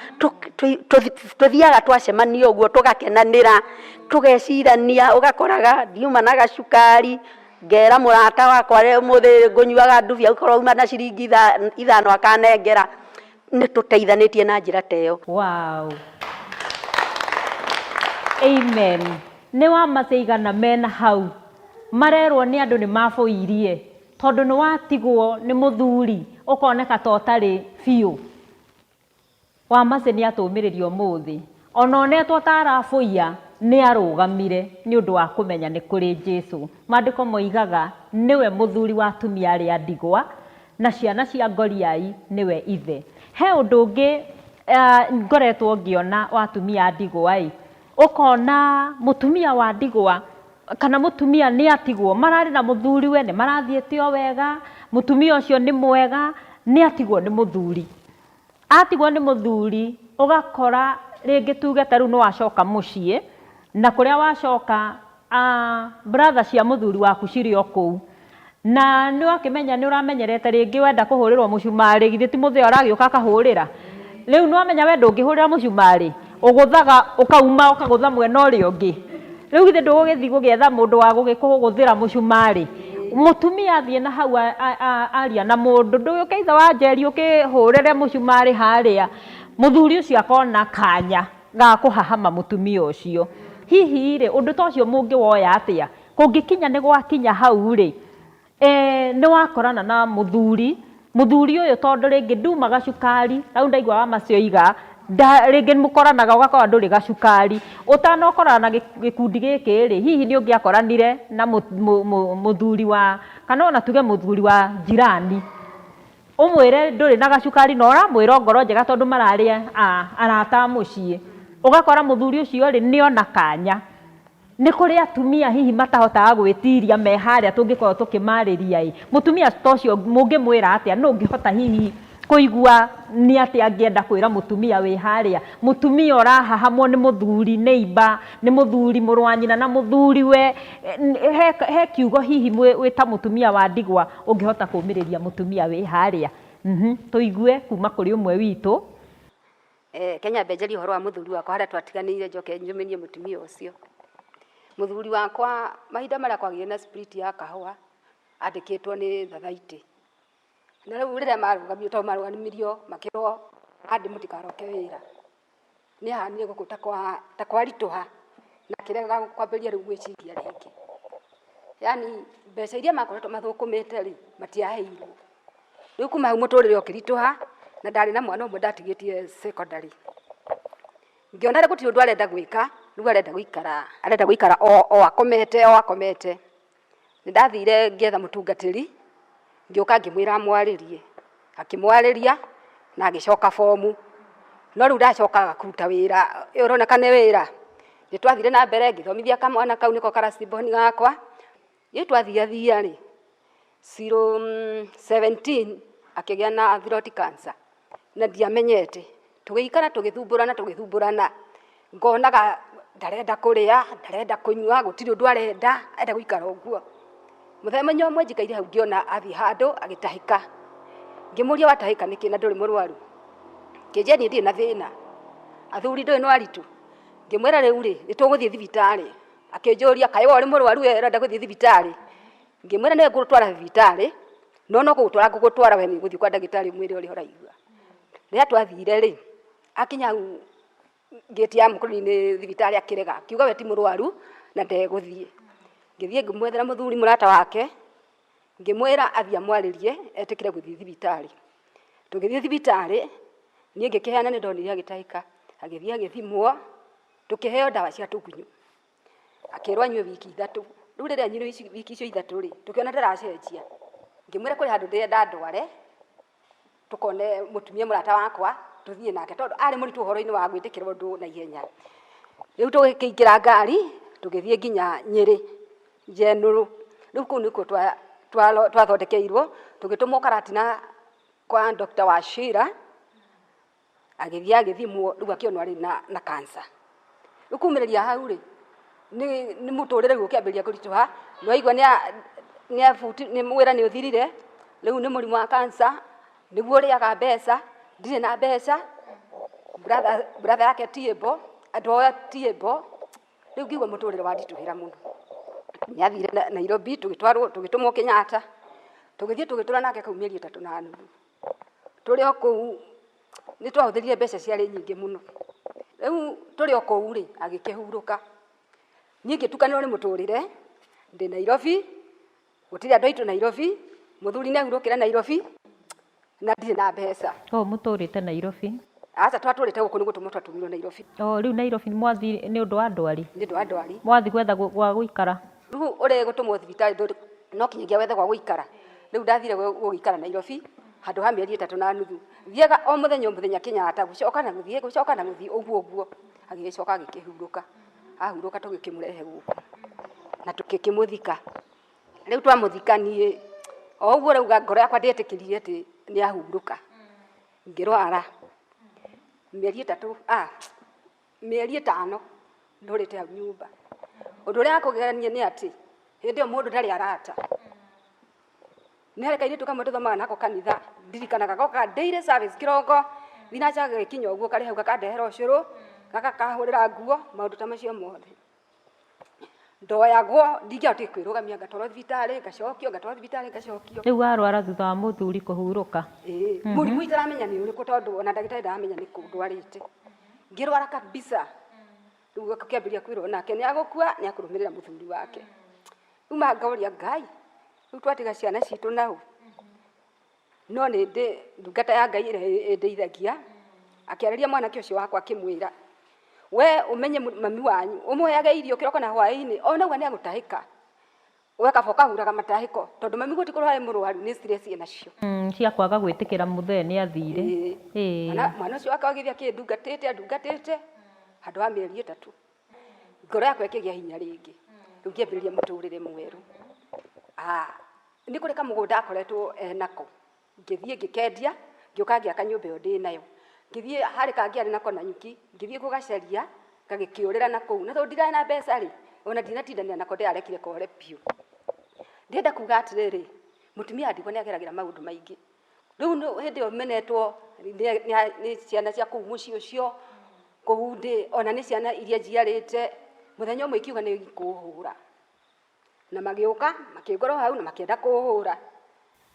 tũthiaga twacemania ũguo tũgakenanĩra, tũgecirania, ũgakoraga ndiuma na gacukari, ngera mũrata wakwa ũmũthĩ ngũnyuaga ndubia okorwo auma na ciringi ithano akanengera. Nĩ tũteithanĩtie na njĩra ta ĩyo. Wow. Amen. Nĩ wa maca igana mena hau marerwo nĩ andũ nĩ mabũirie tondũ nĩ watigwo nĩ mũthuri ũkoneka ta ũtarĩ biũ. Wa Mercy nĩ atũmĩrĩria ũmũthĩ ona onetwo ta arabũiya nĩ arũgamire nĩ ũndũ wa kũmenya nĩ kũrĩ Jesu. Maandĩko moigaga nĩwe mũthuri wa atumia arĩa ndigwa na ciana cia ngoriai nĩwe ithe. He ũndũ ũngĩ ngoretwo ngĩona wa atumia a ndigwa ĩ, ũkona mũtumia wa ndigwa kana mũtumia nĩ atigwo, mararĩ na mũthuriwe nĩ marathiĩte o wega, mũtumia ũcio nĩ mwega, nĩ atigwo nĩ mũthuri. Atigwo nĩ mũthuri, ũgakora rĩngĩ tuge ta rĩu nĩ wacoka mũciĩ, na kũrĩa wacoka brother cia mũthuri waku cirĩ o kũu. Na nĩ wakĩmenya nĩ ũramenyerete rĩngĩ wenda kũhũrĩrwo mũcumarĩ, githĩ ti mũthee ũragĩũka akahũrĩra? Rĩu nĩ wamenya we ndũngĩhũrĩra mũcumarĩ, ũgũthaga ũkauma ũkagũtha mwena ũrĩa ũngĩ. Rĩu githĩ ndũgũgĩthiĩ gũgĩetha mũndũ wa gũgĩkũgũthĩra mũcumarĩ? Mũtumia athiĩ na hau aria na mũndũ, ndũgĩũke ithe wa Njeri ũkĩhũrĩre mũcumarĩ harĩa, mũthuri ũcio akona kanya ga kũhahama mũtumia ũcio. Hihi rĩ, ũndũ ta ũcio mũngĩwoya atĩa? Kũngĩkinya nĩ gwakinya hau rĩ, nĩ wakorana na mũthuri, mũthuri ũyũ tondũ rĩngĩ nduma gacukari, hau ndaigua wa Mercy oiga, rĩngĩ mũkoranaga ũgakora ndũrĩ gacukari. Ũtanokorana na gĩkundi gĩkĩ rĩ, hihi nĩ ũngĩakoranire na mũthuri wa, kana ona tuge mũthuri wa jirani, ũmwĩre ndũrĩ na gacukari na ũramwĩra o ngoro njega tondũ mararĩ arata a mũciĩ. Ũgakora mũthuri ũcio rĩ, nĩ ona kanya. Nĩ kũrĩ atumia hihi matahotaga gwĩtiria me harĩa tũngĩkorwo tũkĩmarĩria ĩ, mũtumia ta ũcio mũngĩmwĩra atĩa? Nũ ũngĩhota hihi Kũigua nĩ atĩa angĩenda kwĩra mũtumia wĩ harĩa, mũtumia ũrahahamwo nĩ mũthuri nĩ imba, nĩ mũthuri mũrũ wa nyina na mũthuri we, he kiugo hihi wĩ ta mũtumia wa ndigwa ũngĩhota kũmĩrĩria mũtumia wĩ harĩa. Tũigue kuma kũrĩ ũmwe witũ. Kenya mbenjerie ũhoro wa mũthuri wakwa harĩa twatiganĩire njoke njũmĩrie mũtumia ũcio. Mũthuri wakwa mahinda marĩa kwagĩire na spirit ya kahũa andĩkĩtwo nĩ thathaitĩ. Na rĩu rĩrĩa marũgamirio tondũ marũgamirio makĩrwo andĩ mũtikaroke wĩra. Nĩ ahanire gũkũ ta kwaritũha na akĩrega kwambĩrĩria rĩu gwĩciria rĩngĩ. Yaani mbeca iria makoretwo mathũkũmĩte rĩ, matiaheirwo. Rĩu kuma hau mũtũrĩre ũkĩritũha na ndarĩ na mwana ũmwe ndatigĩtie secondary. Ngĩona rĩu gũtirĩ ũndũ arenda gwĩka, rĩu arenda gũikara, arenda gũikara o akomete o akomete. Nĩ ndathire ngĩetha mũtungatĩri, ngĩũka ngĩmwĩra amwarĩrie, akĩmwarĩria na agĩcoka bomu. No rĩu ndacokaga kũruta wĩra, ũroneka nĩ wĩra. Nĩ twathire na mbere ngĩthomithia kamwana kau nĩko ka last born gakwa. Rĩu twathiathia rĩ, 017 akĩgĩa na throat cancer na ndiamenyete. Tũgĩikara tũgĩthumbũrana tũgĩthumbũrana, ngonaga ndarenda kũrĩa, ndarenda kũnyua, gũtirĩ ũndũ arenda, arenda gũikara ũguo. Mũthenya ũmwe njikaire hau ngĩona athiĩ handũ agĩtahĩka. Ngĩmũria watahĩka nĩkĩ na ndũrĩ mũrwaru? Akĩnjĩra niĩ ndirĩ na thĩna. Athuri ndũĩ no aritũ. Ngĩmwĩra rĩu rĩ, nĩ tũgũthiĩ thibitarĩ. Akĩnjũria kaĩ we ũrĩ mũrwaru we ũrenda gũthiĩ thibitarĩ? Ngĩmwĩra nĩ ngũgũtwara thibitarĩ, no no kũgũtwara ngũgũtwara we nĩ ũgũthiĩ kwa ndagĩtarĩ ũmwĩre ũrĩa ũraigua. Rĩrĩa twathire rĩ, akinya hau ngĩti ya Mũkũrũinĩ thibitarĩ akĩrega, akiuga we ti mũrwaru na ndegũthiĩ. Ngĩthiĩ ngĩmwethera mũthuri mũrata wake, ngĩmwĩra athiĩ amwarĩrie etĩkĩre gũthiĩ thibitarĩ. Tũgĩthiĩ thibitarĩ, niĩ ngĩkĩheana nĩ ndonire agĩtahĩka, agĩthiĩ agĩthimwo, tũkĩheo ndawa cia tũgunyũ. Akĩrwo anyue wiki ithatũ. Rĩu rĩrĩa anyuire wiki icio ithatũ rĩ, tũkĩona ndaracenjia. Ngĩmwĩra kũrĩ handũ ndĩrenda ndware, tũkone mũtumia mũrata wakwa, tũthiĩ nake tondũ arĩ mũritũ ũhoro-inĩ wa gwĩtĩkĩra ũndũ na ihenya. Rĩu tũgĩkĩingĩra ngari, tũgĩthiĩ nginya Nyĩrĩ General. Rĩu kũu nĩkuo twathondekeirwo, tũgĩtũmwo Karatina kwa Doctor Wachira, agĩthiĩ agĩthimwo rĩu akĩonwo arĩ na cancer. Rĩu kumĩrĩria hau rĩ, nĩ mũtũrĩre rĩu ũkĩambĩrĩria kũritũha, nĩ waigua nĩ wĩra nĩ ũthirire, rĩu nĩ mũrimũ wa cancer, nĩguo ũrĩaga mbeca, ndirĩ na mbeca, brother yake ti able, andũ ao ti able, rĩu ngĩigua mũtũrĩre wanditũhĩra mũno. Nĩ athire Nairobi, tũgĩtwarwo, tũgĩtũmwo Kenyatta, tũgĩthiĩ tũgĩtũra nake kũu mĩeri ĩtatũ na nuthu. Tũrĩ o kũu nĩ twahũthĩrire mbeca ciarĩ nyingĩ mũno. Rĩu tũrĩ o kũu rĩ, agĩkĩhurũka. Niĩ ngĩtukanĩrwo nĩ mũtũrĩre, ndĩ Nairobi, gũtirĩ andũ aitũ Nairobi, mũthuri nĩ ahurũkĩra Nairobi, na ndirĩ na mbeca. O mũtũrĩte Nairobi? Aca, twatũrĩte gũkũ nĩ gũtũmwo twatũmirwo Nairobi. O rĩu Nairobi mwathiĩ nĩ ũndũ wa ndwari? Nĩ ũndũ wa ndwari. Mwathiĩ gwetha gwa gũikara? Rĩu ũrĩ gũtũmwo thibitarĩ no kinyagia wethe gwa gũikara. Rĩu ndathire gũgĩikara Nairobi handũ ha mĩeri ĩtatũ na nuthu. Thiaga o mũthenya o mũthenya Kenyatta, gũcoka na gũthiĩ, gũcoka na gũthiĩ, ũguo ũguo. Agĩgĩcoka agĩkĩhurũka. Ahurũka tũgĩkĩmũrehe gũkũ na tũgĩkĩmũthika. Rĩu twamũthika niĩ o ũguo ũrauga ngoro yakwa ndĩetĩkĩrire atĩ nĩ ahurũka. Ngĩrwara mĩeri ĩtatũ, mĩeri ĩtano ndũrĩte hau nyũmba. Ũndũ ũrĩa wa kũgegania nĩ atĩ hĩndĩ ĩyo mũndũ ndarĩ arata. Nĩ harĩ kairĩtu kamwe tũthomaga nako kanitha, ndirikanaga gokaga daily service kĩroko, thinaca gagĩkinya ũguo karĩ hau gakandehera ũcũrũ, gakahũrĩra nguo, maũndũ ta macio mothe. Ndoyagwo, ndingĩahotire kwĩrũgamia, ngatwarwo thibitarĩ, ngacokio, ngatwarwo thibitarĩ, ngacokio. Rĩu warwara thutha wa mũthuri kũhurũka? Ĩĩ, mũrimũ itaramenya nĩ ũrĩkũ tondũ ona ndagĩtarĩ ndaramenya nĩ kũ ndwarĩte. Ngĩrwara kabisa. Rĩu gũkĩambĩrĩria kwĩrwo nake nĩ agũkua, nĩ akũrũmĩrĩra mũthuri wake. Rĩu ma ngoria Ngai, rĩu twatiga ciana citũ nau. No nĩ ndĩ ndungata ya Ngai ĩrĩa ĩndeithagia, akĩarĩria mwanake ũcio wakwa akĩmwĩra, we ũmenye mami wanyu, ũmũheage irio kĩroko na hwaĩ-inĩ, ona auga nĩ agũtahĩka. We kaba ũkahuraga matahĩko, tondũ mami gũtikorwo arĩ mũrwaru nĩ stress enacio. Cia kwaga gwĩtĩkĩra mũthee nĩ athire. Mwana ũcio wakwa agĩthiĩ akĩndungatĩte, andungatĩte, handũ ha mĩeri ĩtatũ. Ngoro yakwa ĩkĩgĩa hinya rĩngĩ. Rĩu ngĩambĩrĩria mũtũrĩre mwerũ. Nĩ kũrĩ kamũgũnda akoretwo enako. Ngĩthiĩ ngĩkendia, Ngĩũka ngĩaka nyũmba ĩyo ndĩ nayo. Ngĩthiĩ harĩ kangĩ arĩ nako Nanyuki, ngĩthiĩ gũgacaria, gagĩkĩũrĩra na kũu. Na tondũ ndirarĩ na mbeca rĩ, ona ndinatindanĩra nako ndĩrarekire kore biũ. Ndĩrenda kuga atĩrĩrĩ, mũtumia wa ndigwa nĩ ageragĩra maũndũ maingĩ. Rĩu hĩndĩ ĩyo menetwo nĩ ciana cia kũu mũciĩ ũcio, kũu ndĩ, ona nĩ ciana iria njiarĩte, mũthenya ũmwe ikiuga nĩ ikũhũra. Na magĩũka, makĩngora o hau na makĩenda kũhũra.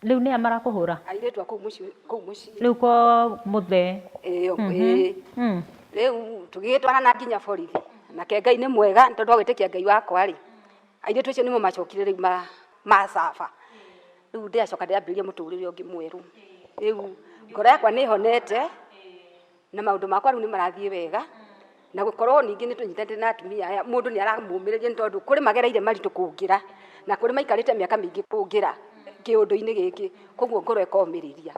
Rĩu nĩa marakũhũra? Airĩtu a kũu mũciĩ, kũu mũciĩ. Rĩu ko mũthee. Ĩĩ, ĩĩ. Rĩu tũgĩgĩtwarana nginya borithi. Nake Ngai nĩ mwega nĩ tondũ wa gwĩtĩkia Ngai wakwa rĩ, airĩtu acio nĩmo macokire rĩu macaba. Rĩu ndĩracoka ndĩrambĩrĩria mũtũrĩre ũngĩ mwerũ. Rĩu ngoro yakwa nĩ ĩhonete. Na maũndũ makwa rĩu nĩ marathiĩ wega, na gũkorwo ningĩ nĩ tũnyitanĩte na atumia aya, mũndũ nĩ aramũmĩrĩria nĩ tondũ kũrĩ magereire maritũ kũngĩra, na kũrĩ maikarĩte mĩaka mĩingĩ kũngĩra kĩũndũ-inĩ gĩkĩ, koguo ngoro ĩkomĩrĩria.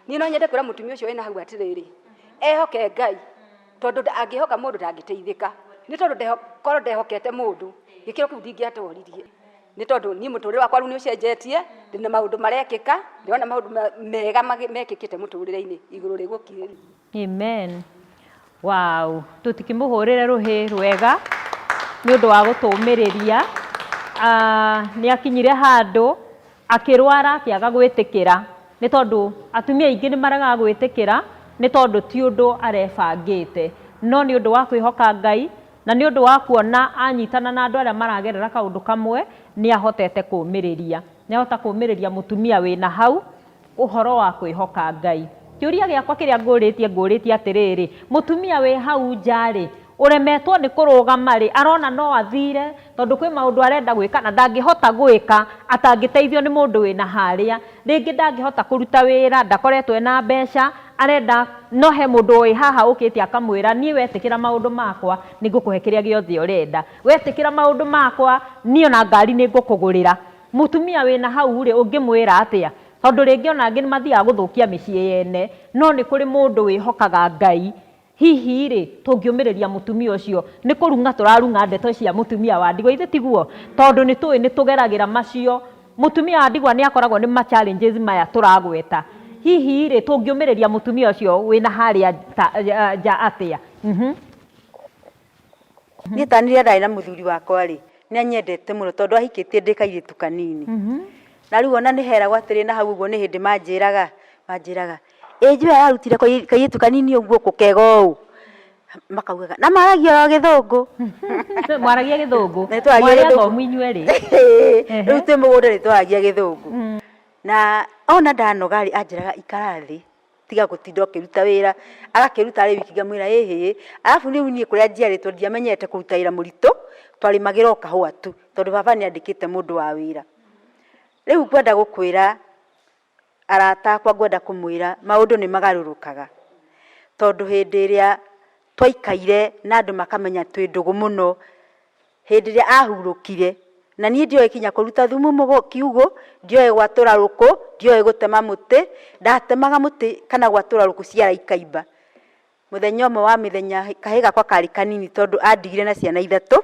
Niĩ no nyende kwĩra mũtumia ũcio wĩna hau atĩrĩrĩ, ehoke Ngai, tondũ angĩhoka mũndũ ndangĩteithĩka, nĩ tondũ korwo ndehokete mũndũ, gĩkĩro kĩu ndingĩatoririe. Nĩ tondũ niĩ mũtũrĩre wakwa rĩu nĩ ũcenjetie, ndĩna maũndũ marekĩka, ndĩrona maũndũ mega mekĩkĩte mũtũrĩre-inĩ igũrũ rĩgũkirĩrĩria. Amen. Wow. Tũtikĩmũhũrĩre rũhĩ rwega nĩ ũndũ wa gũtũmĩrĩria. Ah, nĩ akinyire handũ akĩrwara akĩaga gwĩtĩkĩra nĩ tondũ atumia aingĩ nĩ maregaga gwĩtĩkĩra nĩ tondũ ti ũndũ arebangĩte, no nĩ ũndũ wa kwĩhoka Ngai Na nĩ ũndũ wa kuona anyitana na andũ arĩa maragerera kaũndũ kamwe, nĩ ahotete kũũmĩrĩria. Nĩ ahota kũũmĩrĩria mũtumia wĩna hau ũhoro wa kwĩhoka Ngai. Kĩũria gĩakwa kĩrĩa ngũrĩtie ngũrĩtie atĩrĩrĩ, mũtumia wĩ hau nja-rĩ, ũremetwo nĩ kũrũgama-rĩ, arona no athire tondũ kwĩ maũndũ arenda gwĩka na ndangĩhota gwĩka atangĩteithio nĩ mũndũ wĩna harĩa. Rĩngĩ ndangĩhota kũruta wĩra, ndakoretwo ena mbeca, arenda no he mũndũ wĩ haha ũkĩte akamwĩra niĩ wetĩkĩra maũndũ makwa nĩ ngũkũhe kĩrĩa gĩothe ũrenda, wetĩkĩra maũndũ makwa niĩ ona ngari nĩ ngũkũgũrĩra. Mũtumia wĩna hau rĩ, ũngĩmwĩra atĩa? Tondũ rĩngĩ ona angĩ nĩ mathiaga gũthũkia mĩciĩ yene, no nĩ kũrĩ mũndũ wĩhokaga Ngai. Hihi-rĩ, tũngĩũmĩrĩria mũtumia ũcio, nĩ kũrung'a tũrarung'a ndeto cia mũtumia wa ndigwa, githĩ tiguo? Tondũ nĩ tũĩ nĩ tũgeragĩra macio. Mũtumia wa ndigwa nĩ akoragwo nĩ ma challenges maya tũragweta. Hihi-rĩ, tũngĩũmĩrĩria mũtumia ũcio wĩna harĩa nja atĩa? Niĩ ta niĩ rĩrĩa ndarĩ na mũthuri wakwa rĩ, nĩ anyendete mũno tondũ ahikĩtie ndĩ kairĩtu kanini. Na rĩu ona nĩ heragwo atĩrĩ na hau ũguo nĩ hĩndĩ manjĩraga, manjĩraga, ĩ njũĩ ararutire kairĩtu kanini ũguo kũ kega ũũ? Makaugaga, na maragia oro gĩthũngũ. Mwaragia gĩthũngũ? Nĩ twaragia Mwarĩ gĩthũngũ. athomu inyuerĩ? Rĩu twĩ mũgũnda nĩ twaragia gĩthũngũ. Na ona ndanoga rĩ, anjĩraga ikara thĩ. Tiga gũtinda ũkĩruta wĩra, agakĩruta arĩ wiki ngamwĩra ĩhĩ, arabu rĩu niĩ kũrĩa njiarĩtwo ndiamenyete kũruta wĩra mũritũ, twarĩmagĩra o kahũa tu, tondũ baba nĩ andĩkĩte mũndũ wa wĩra. Rĩu ngwenda gũkwĩra arata akwa ngwenda kũmwĩra maũndũ nĩ magarũrũkaga, tondũ hĩndĩ ĩrĩa twaikaire na andũ makamenya twĩ ndũgũ mũno, Hĩndĩ ĩrĩa ahurũkire, na niĩ ndioĩ kinya kũruta thumu kiugũ, ndioĩ gwatũra rũkũ, ndioĩ gũtema mũtĩ, ndatemaga mũtĩ kana gwatũra rũkũ ciara ikaimba. Mũthenya ũmwe wa mĩthenya kahĩĩ gakwa karĩ kanini tondũ andigire na ciana ithatũ,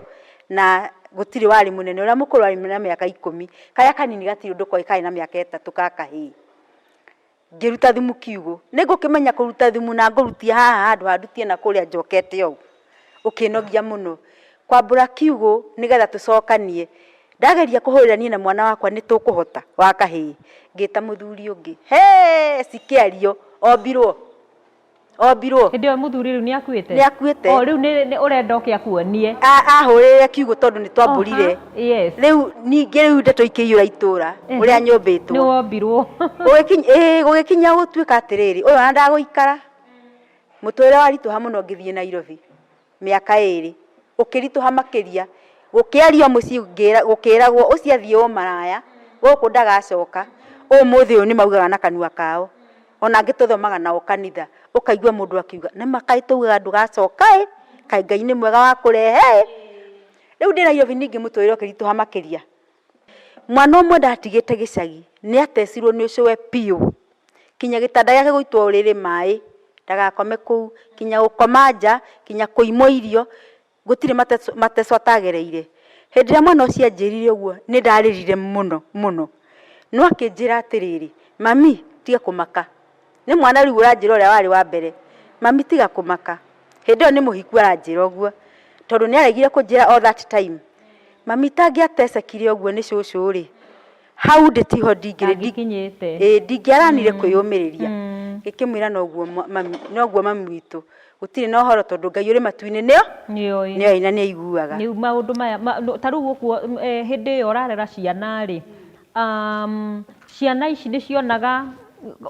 na gũtirĩ warĩ mũnene, ũrĩa mũkũrũ arĩ na mĩaka ikũmi, karĩa kanini gatirĩ ũndũ koĩ karĩ na mĩaka ĩtatũ ga kahĩĩ. Ngĩruta thumu kiugũ. Nĩ ngũkĩmenya kũruta thumu na ngũrutie haha handũ ha ndutie na kũrĩa njokete ũũ. Ũkĩnogia mũno. Kwambũra kiugũ nĩgetha tũcokanie. Ndageria kũhũrĩra niĩ na mwana wakwa nĩ tũkũhota wa kahĩĩ. Ngĩta mũthuri ũngĩ. Hee cikĩario. Ombirwo. Ombirwo. Hĩndĩ ĩyo mũthuri rĩu nĩ akuĩte? Nĩ akuĩte. O rĩu nĩ ũrenda oke akuonie. Ahũrĩre kiugũ tondũ nĩ twambũrire. Oha, yes. Rĩu ningĩ rĩu ndeto ikĩiyũra itũra ũrĩa nyũmbĩtwo. Nĩ wombirwo. Gũgĩkinya ĩĩ gũgĩkinya gũtuĩka atĩrĩrĩ, ũyũ ona ndagũikara. Mũtũrĩre waritũha mũno ngĩthiĩ Nairobi. Mĩaka ĩrĩ. Ũkĩritũha makĩria. Gũkĩario mũciĩ gũkĩragwo ũcio athiĩ ũmaraya, gũkũ ndagacoka. Ũmũthĩ ũyũ nĩ maugaga na kanua kao. Ona angĩ tũthomaga nao kanitha, ũkaigua mũndũ akiuga, nĩma kaĩ twaugaga ndũgacoka ĩ, kaĩ Ngai nĩ mwega wa kũrehe ĩ. Rĩu ndĩ Nairobi ningĩ mũtũrĩre ũkĩritũha makĩria. Mwana ũmwe ndatigĩte gĩcagi, nĩ atecirwo nĩ ũcũwe biũ, kinya gĩtanda gĩake gũitwo ũrĩrĩ maĩ, ndagakome kũu, kinya gũkoma nja, kinya kũimwo irio, Gũtirĩ mateco atagereire. Hĩndĩ ĩrĩa mwana ũcio anjĩrire ũguo nĩ ndarĩrire mũno mũno. No akĩnjĩra atĩrĩrĩ, mami tiga kũmaka, Nĩ mwana rĩu ũranjĩra ũrĩa warĩ wa mbere, mami tiga kũmaka. Hĩndĩ ĩyo nĩ mũhiku aranjĩra ũguo, tondũ nĩ aregire kũnjĩra all that time. Mami itangĩatecekire ũguo nĩ cũcũ rĩ, hau ndĩ tiho ndingĩrĩ Ndangĩkinyĩte. Ĩĩ ndingĩaranire kwĩyũmĩrĩria. Ngĩkĩmwĩra noguo mami, noguo mami witũ, gũtirĩ na ũhoro tondũ Ngai ũrĩ matu-inĩ nĩo Nĩoĩ. nĩoĩ na nĩaiguaga. Rĩu maũndũ maya, ta rĩu ũguo hĩndĩ ĩyo ũrarera ciana rĩ, um, ciana ici nĩ cionaga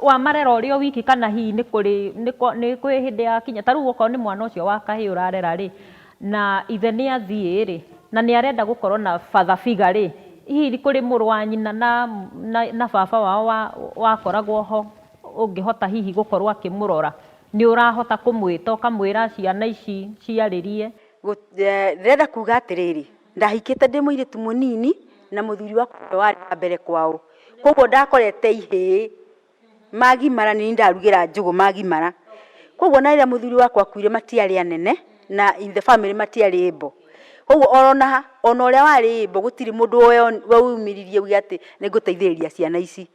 wamarera ũrĩ o wiki kana hihi nĩ kũrĩ nĩ kwĩ hĩndĩ yakinya, ta rĩu okorwo nĩ mwana ũcio wa kahĩĩ ũrarera rĩ, na ithe nĩ athiĩ rĩ, na nĩ arenda gũkorwo na father figure rĩ, hihi kũrĩ mũrũ wa nyina na, na, na baba wao wakoragwo ho ũngĩhota hihi gũkorwo akĩmũrora, nĩ ũrahota kũmwĩta ũkamwĩra ciana ici ciarĩrie? Ndĩrenda kuga atĩrĩrĩ, ndahikĩte ndĩ mũirĩtu mũnini na mũthuri wakwa nĩwe warĩ wa mbere kwao, koguo ndakorete ihĩĩ magimara nĩ niĩ ndarugĩra njũgũ magimara, koguo ona rĩrĩa mũthuri wakwa akuire matiarĩ anene na in the family matiarĩ able, koguo ona ũrĩa warĩ able gũtirĩ mũndũ weyumĩririe auge atĩ nĩ ngũteithĩrĩria ciana ici,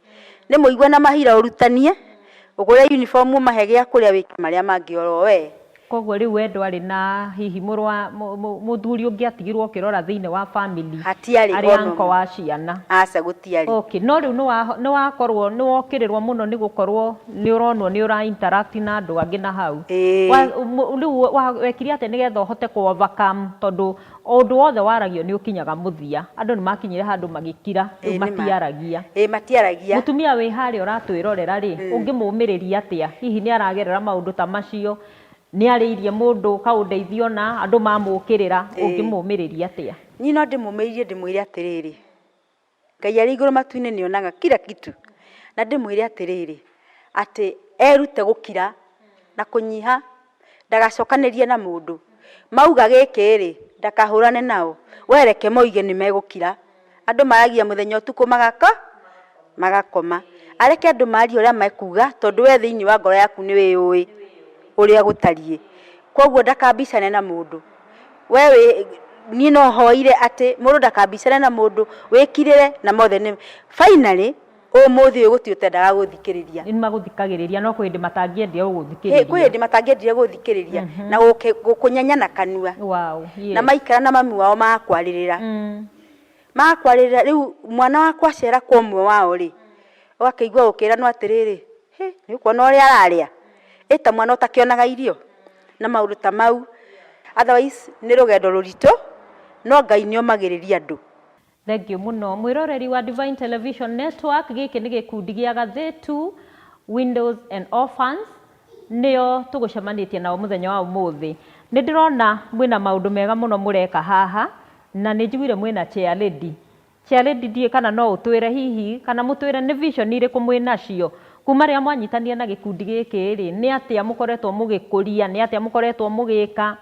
nĩ mũigue na mahira ũrutanie, ũgũre uniform ũmahe gĩa kũrĩa wĩke marĩa mangĩ oro we. Koguo rĩu we ndwarĩ na hihi mũrũ wa mũthuri ũngĩatigirwo ũkĩrora thĩinĩ wa family Hatiarĩ arĩ ona uncle ũmwe. wa ciana? Aca gũtiarĩ. Okay, no rĩu nĩ wakorwo nĩ wokĩrĩrwo mũno nĩ gũkorwo nĩ ũronwo nĩ ũra interact na andũ angĩ na hau. Rĩu wekire atĩa nĩgetha ũhote kũ overcome, tondũ ũndũ wothe waragio nĩ ũkinyaga mũthia, andũ nĩ makinyire handũ magĩkira, rĩu Ĩĩ, nĩ ma. matiaragia. Ĩĩ matiaragia. Mũtumia wĩ harĩa ũratwĩrorera rĩ, ũngĩmũmĩrĩria atĩa? Hihi nĩ aragerera maũndũ ta macio, nĩ arĩirie mũndũ kaũndeithio na andũ mamũkĩrĩra, ũngĩmũmĩrĩria atĩa? Niĩ no ndĩmũmĩrĩrie ndĩmwĩre atĩrĩrĩ, Ngai arĩ igũrũ matu-inĩ nĩ onaga kila kitu, na ndĩmwĩre atĩrĩrĩ, atĩ erute gũkira na kũnyiha, ndagacokanĩrie na mũndũ. Mauga gĩkĩ rĩ, ndakahũrane nao, we reke moige nĩ megũkira. Andũ maragia mũthenya ũtukũ magakoma. Areke andũ marie ũrĩa mekuga, tondũ we thĩinĩ wa ngoro yaku nĩ wĩyũĩ ũrĩa gũtariĩ. Koguo ndakambicane na mũndũ. We wĩ niĩ no hoire atĩ mũndũ ndakambicane na mũndũ, wĩkirĩre na mothe nĩ finally ũmũthĩ ũyũ gũtirĩ ũtendaga gũthikĩrĩria. Nĩ magũthikagĩrĩria no kwĩ hĩndĩ matangĩendire gũgũthikĩrĩria. Kwĩ hĩndĩ matangĩendire gũthikĩrĩria na gũkũnyenya na kanua. Wow, yes. Na maikara na mami wao magakwarĩrĩra. Magakwarĩrĩra rĩu mwana wakwa acera kwa ũmwe wao rĩ, ũgakĩigua gũkĩranwo atĩrĩrĩ, hĩ nĩ ũkuona ũrĩa ararĩa, ĩ ta mwana ũtakĩonaga irio na maũndũ ta mau. Otherwise nĩ rũgendo rũritũ no Ngai nĩ omagĩrĩria andũ. Thengiũ mũno mwĩroreri wa Divine Television Network, gĩkĩ nĩ gĩkundi gĩa Gathĩtu Widows and Orphans, nĩo tũgũcemanĩtie nao mũthenya wa ũmũthĩ. Nĩ ndĩrona mwĩna maũndũ mega mũno mũreka haha, na nĩ njiguire mwĩna chair lady. Chair lady ndiũĩ kana no ũtwĩre hihi, kana mũtwĩre nĩ vision irĩkũ mwĩnacio, kuma rĩrĩa mwanyitanire na gĩkundi gĩkĩ rĩ, nĩ atĩa mũkoretwo mũgĩkũria, nĩ atĩa mũkoretwo mũgĩka,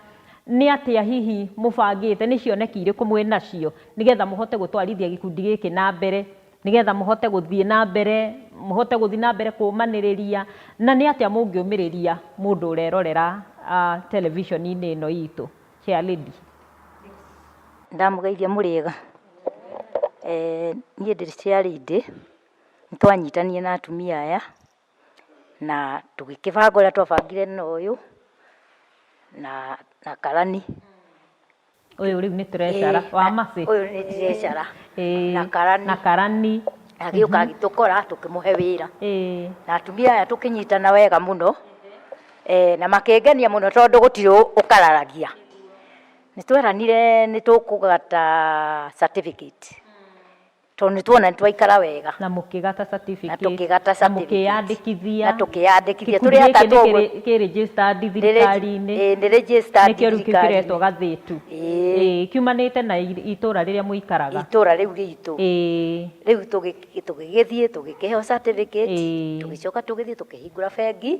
nĩ atĩa hihi mũbangĩte, nĩ cioneki irĩkũ mwĩnacio, nĩgetha mũhote gũtwarithia gĩkundi gĩkĩ na mbere, nĩgetha mũhote gũthiĩ na mbere, mũhote gũthiĩ na mbere kũũmanĩrĩria, na nĩ atĩa mũngĩũmĩrĩria mũndũ ũrerorera television-inĩ ĩno itũ, Chair lady. Ndamũgeithia mũrĩega? Niĩ ndĩ chair lady, nĩ twanyitanire na atumia aya, na tũgĩkĩbanga ũrĩa twabangire na ũyũ, na karani. Ũyũ rĩu nĩ treasurer wa Mercy. Ũyũ nĩ treasurer na karani. Na karani. Agĩũka agĩtũkora tũkĩmũhe wĩra. Na atumia aya tũkĩnyitana wega mũno, na makĩngenia mũno tondũ gũtirĩ ũkararagia. Nĩ tweranire nĩ tũkũgata certificate tondũ nĩ tuona nĩ twaikara wega. Na mũkĩgata certificate. Na tũkĩgata Na certificate. mũkĩyandĩkithia. Na tũkĩyandĩkithia. Gĩkundi Tũrĩ gĩkĩ atatũ nĩ ũguo. kĩ registered thirikari-inĩ. Ĩĩ nĩ registered Nĩkĩo rĩu thirikari-inĩ. kĩretwo Gathĩtu. Ĩĩ. Ĩĩ, kiumanĩte na itũra rĩrĩa mũikaraga. Itũra rĩu ritũ. Ĩĩ. Rĩu tũgĩgĩthiĩ tũgĩkĩheo certificate. Ĩĩ. Tũgĩcoka tũgĩthiĩ tũkĩhingũra bengi.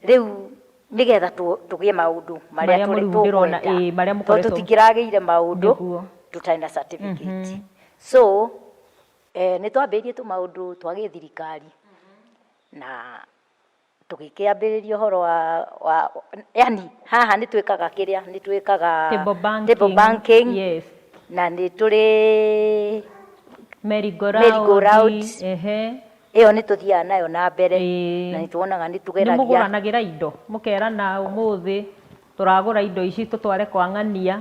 Rĩu nĩgetha tũgĩe maũndũ marĩa Marĩa rĩu ndĩrona, tũkwenda. ĩĩ, marĩa Tondũ mũkoretwo. tũtingĩragĩire maũndũ Nĩguo. tũtarĩ na certificate. So nĩ twambĩrĩirie tũmaũndũ twa gĩthirikari na tũgĩkĩambĩrĩria ũhoro wa yani haha nĩ twĩkaga kĩrĩa, nĩ twĩkaga Table banking. table banking. Yes. Na nĩ tũrĩ Merry go Merry go round. round. Ehe. Ĩyo nĩ tũthiaga nayo na mbere Ĩĩ. na nĩ tuonaga nĩ Nĩ tũgeragia. mũgũranagĩra indo mũkerana ũmũthĩ tũragũra indo ici tũtware kwa ng'ania.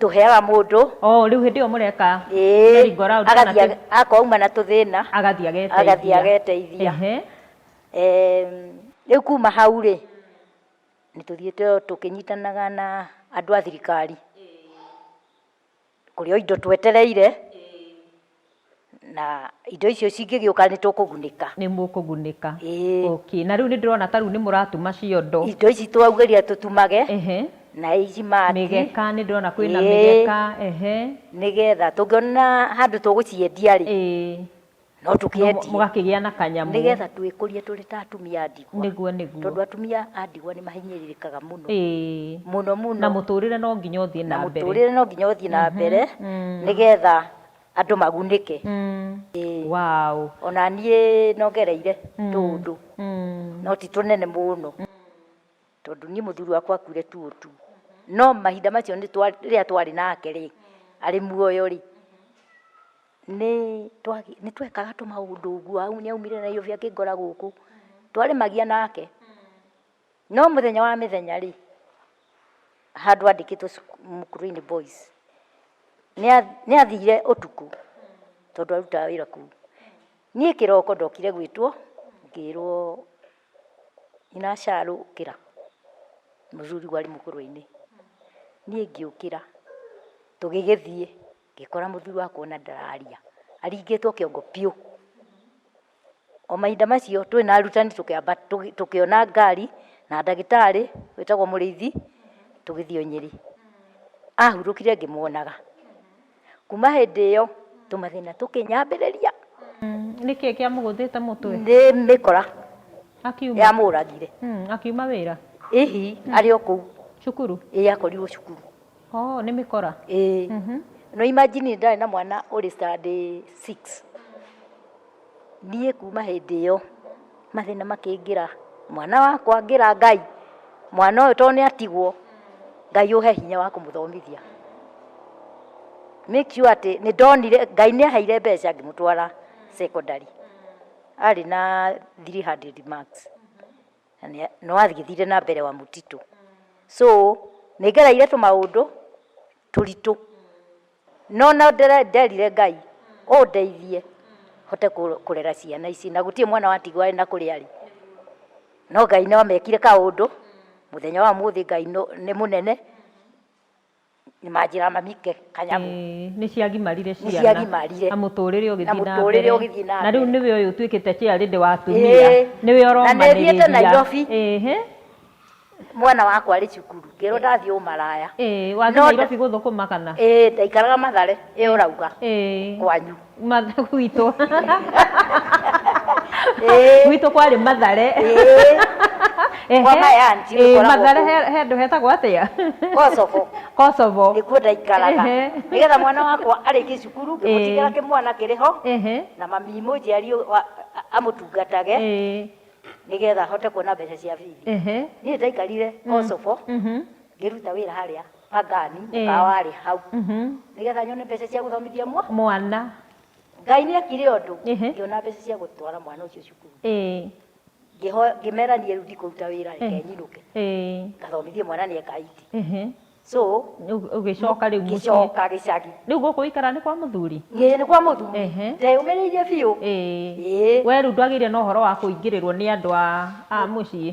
Tũheaga mũndũ. Oh, rĩu hĩndĩ ĩyo mũreka Ĩĩ, merry-go round kana agathiĩ akorwo auma na tũthĩna agathiĩ ageteithia. Agathiĩ ageteithia. Ehe. Rĩu kuma hau rĩ, nĩ tũthiĩte o tũkĩnyitanaga na andũ a thirikari. Kũrĩ o indo twetereire na indo icio cingĩgĩũka nĩ tũkũgunĩka. Nĩ mũkũgunĩka. Ĩĩ. Okay. Na rĩu nĩ ndĩrona ta rĩu nĩ mũratuma ciondo. Indo ici twaugĩria tũtumage. Ehe. Na ici mati. Mĩgeka, nĩ ndĩrona kwĩna Ĩĩ. mĩgeka. Ehe. Nĩgetha tũngĩona handũ tũgũciendia rĩ. Ĩĩ. No tũkĩendie. Mũgakĩgĩa na kanyamũ. Nĩgetha twĩkũrie tũrĩ ta atumia a ndigwa. Nĩguo, nĩguo. Tondũ atumia a ndigwa nĩ mahinyĩrĩrĩkaga mũno. Ĩĩ. Mũno mũno. Na mũtũrĩre no nginya ũthiĩ na mbere. Na mũtũrĩre no nginya ũthiĩ na mbere, nĩgetha andũ magunĩke. Ĩĩ. Wow. Ona niĩ no ngereire tũũndũ, no ti tũnene mũno. Tondũ niĩ mũthuri wakwa akuire tu tu. No mahinda macio nĩ rĩrĩa twarĩ nake rĩ, arĩ muoyo rĩ, nĩ twekaga tũmaũndũ ũguo, nĩ aumire Nairobi akĩngora gũkũ, twarĩmagia nake. No mũthenya wa mĩthenya rĩ, handũ andĩkĩtwo Mukurweini Boys, nĩ athire ũtukũ tondũ arutaga wĩra kũu. Niĩ kĩroko ndokire gwĩtwo, ngĩrwo nyina Sharu ũkĩra, mũthuri warĩ Mukurweini. Niĩ ngĩũkĩra, tũgĩgĩthiĩ. Ngĩkora mũthuri wakwa ona ndararia, aringĩtwo kĩongo biũ. O mahinda macio twĩ na arutani tũkĩamba tũkĩona ngari na ndagĩtarĩ wĩtagwo Mũrĩithi, tũgĩthiĩ Nyĩrĩ. Ahurũkire ngĩmuonaga. Kuma hĩndĩ ĩyo tũmathĩna tũkĩnyambĩrĩria. Nĩkĩ kĩamũgũthĩte mũtwe? Nĩ mĩkora Akiuma? yamũragire. Akiuma wĩra? Ĩhi, arĩ o kũu. Cukuru? Ĩĩ akorirwo cukuru. Oh, nĩ mĩkora? Ĩĩ. No imagine ndarĩ na mwana ũrĩ standard 6. Niĩ kuma hĩndĩ ĩyo mathĩna makĩingĩra, mwana wakwa ngĩra Ngai, mwana ũyũ tondũ nĩ atigwo, Ngai ũhe hinya wa kũmũthomithia. Make sure atĩ nĩ ndonire, Ngai nĩ aheire mbeca ngĩmũtwara secondary. Arĩ na 300 marks. Na no agĩthire na mbere wa mũtitũ. So nĩ ngereire tũmaũndũ tũritũ, no no nderire Ngai ũndeithie hote kũrera ciana ici, na gũtirĩ mwana watigwo arĩ na kũrĩa arĩ. No Ngai no amekire kaũndũ, mũthenya wa ũmũthĩ Ngai nĩ mũnene. Nĩ manjĩra mami ke kanyamũ. Ĩĩ, nĩ ciagimarire Nĩ ciana. ciagimarire. Na mũtũrĩre ũgĩthiĩ Na na mũtũrĩre mbere. ũgĩthiĩ na Na rĩu mbere. nĩwe ũyũ ũtuĩkĩte chairlady wa atumia. Ĩĩ. Nĩwe Na nĩ thiĩte ũromanĩrĩria. Nairobi. Ĩhĩ. Mwana wakwa arĩ cukuru, ngĩrwo ndathiĩ ũmaraya. Ĩĩ, wathiĩ No Nairobi gũthũkũma kana? Ĩĩ, ndaikaraga Mathare, ĩyo ũrauga. Ĩĩ. Kwanyu. Matha gwitũ. Ĩĩ. Gwitũ kwarĩ Mathare. Ĩĩ. Ehe. Kwa my auntie Ĩĩ, gũkoragwo Mathare kũu. he handũ hetagwo atĩa? Kosovo. Kosovo. Nĩkuo ndaikaraga. Ehe. Nĩgetha mwana wakwa arĩkie cukuru, ngĩmũtigĩra Ĩĩ. kĩmwana kĩrĩ ho, Ehe. na mami mũnjiari amũtungatage, Ĩĩ. nĩgetha ahote kuona mbeca cia bithi. Ehe. Niĩ ndaikarire Kosovo, ngĩruta wĩra harĩa Pangani, Ĩĩ. mũkawa warĩ hau, nĩgetha nyone mbeca cia gũthomithia mwana. Ngai nĩ ekire ũndũ, Ehe. ngĩona mbeca cia gũtwara mwana ũcio cukuru. Ĩĩ. Ngĩmera niĩ rĩu ndikũruta wĩra, reke nyinũke. Ĩĩ. Ngathomithie mwana nĩ eka IT. Ehe. So, Ũgĩcoka rĩu mũciĩ. Ngĩcoka gĩcagi. Rĩu gũkũ ũikaraga nĩ kwa mũthuri? Ĩĩ nĩ kwa mũthuri. Ehe. Ndeyũmĩrĩirie biũ. Ĩĩ. Ĩĩ. We rĩu ndwagĩire na ũhoro wa kũingĩrĩrwo nĩ andũ a mũciĩ?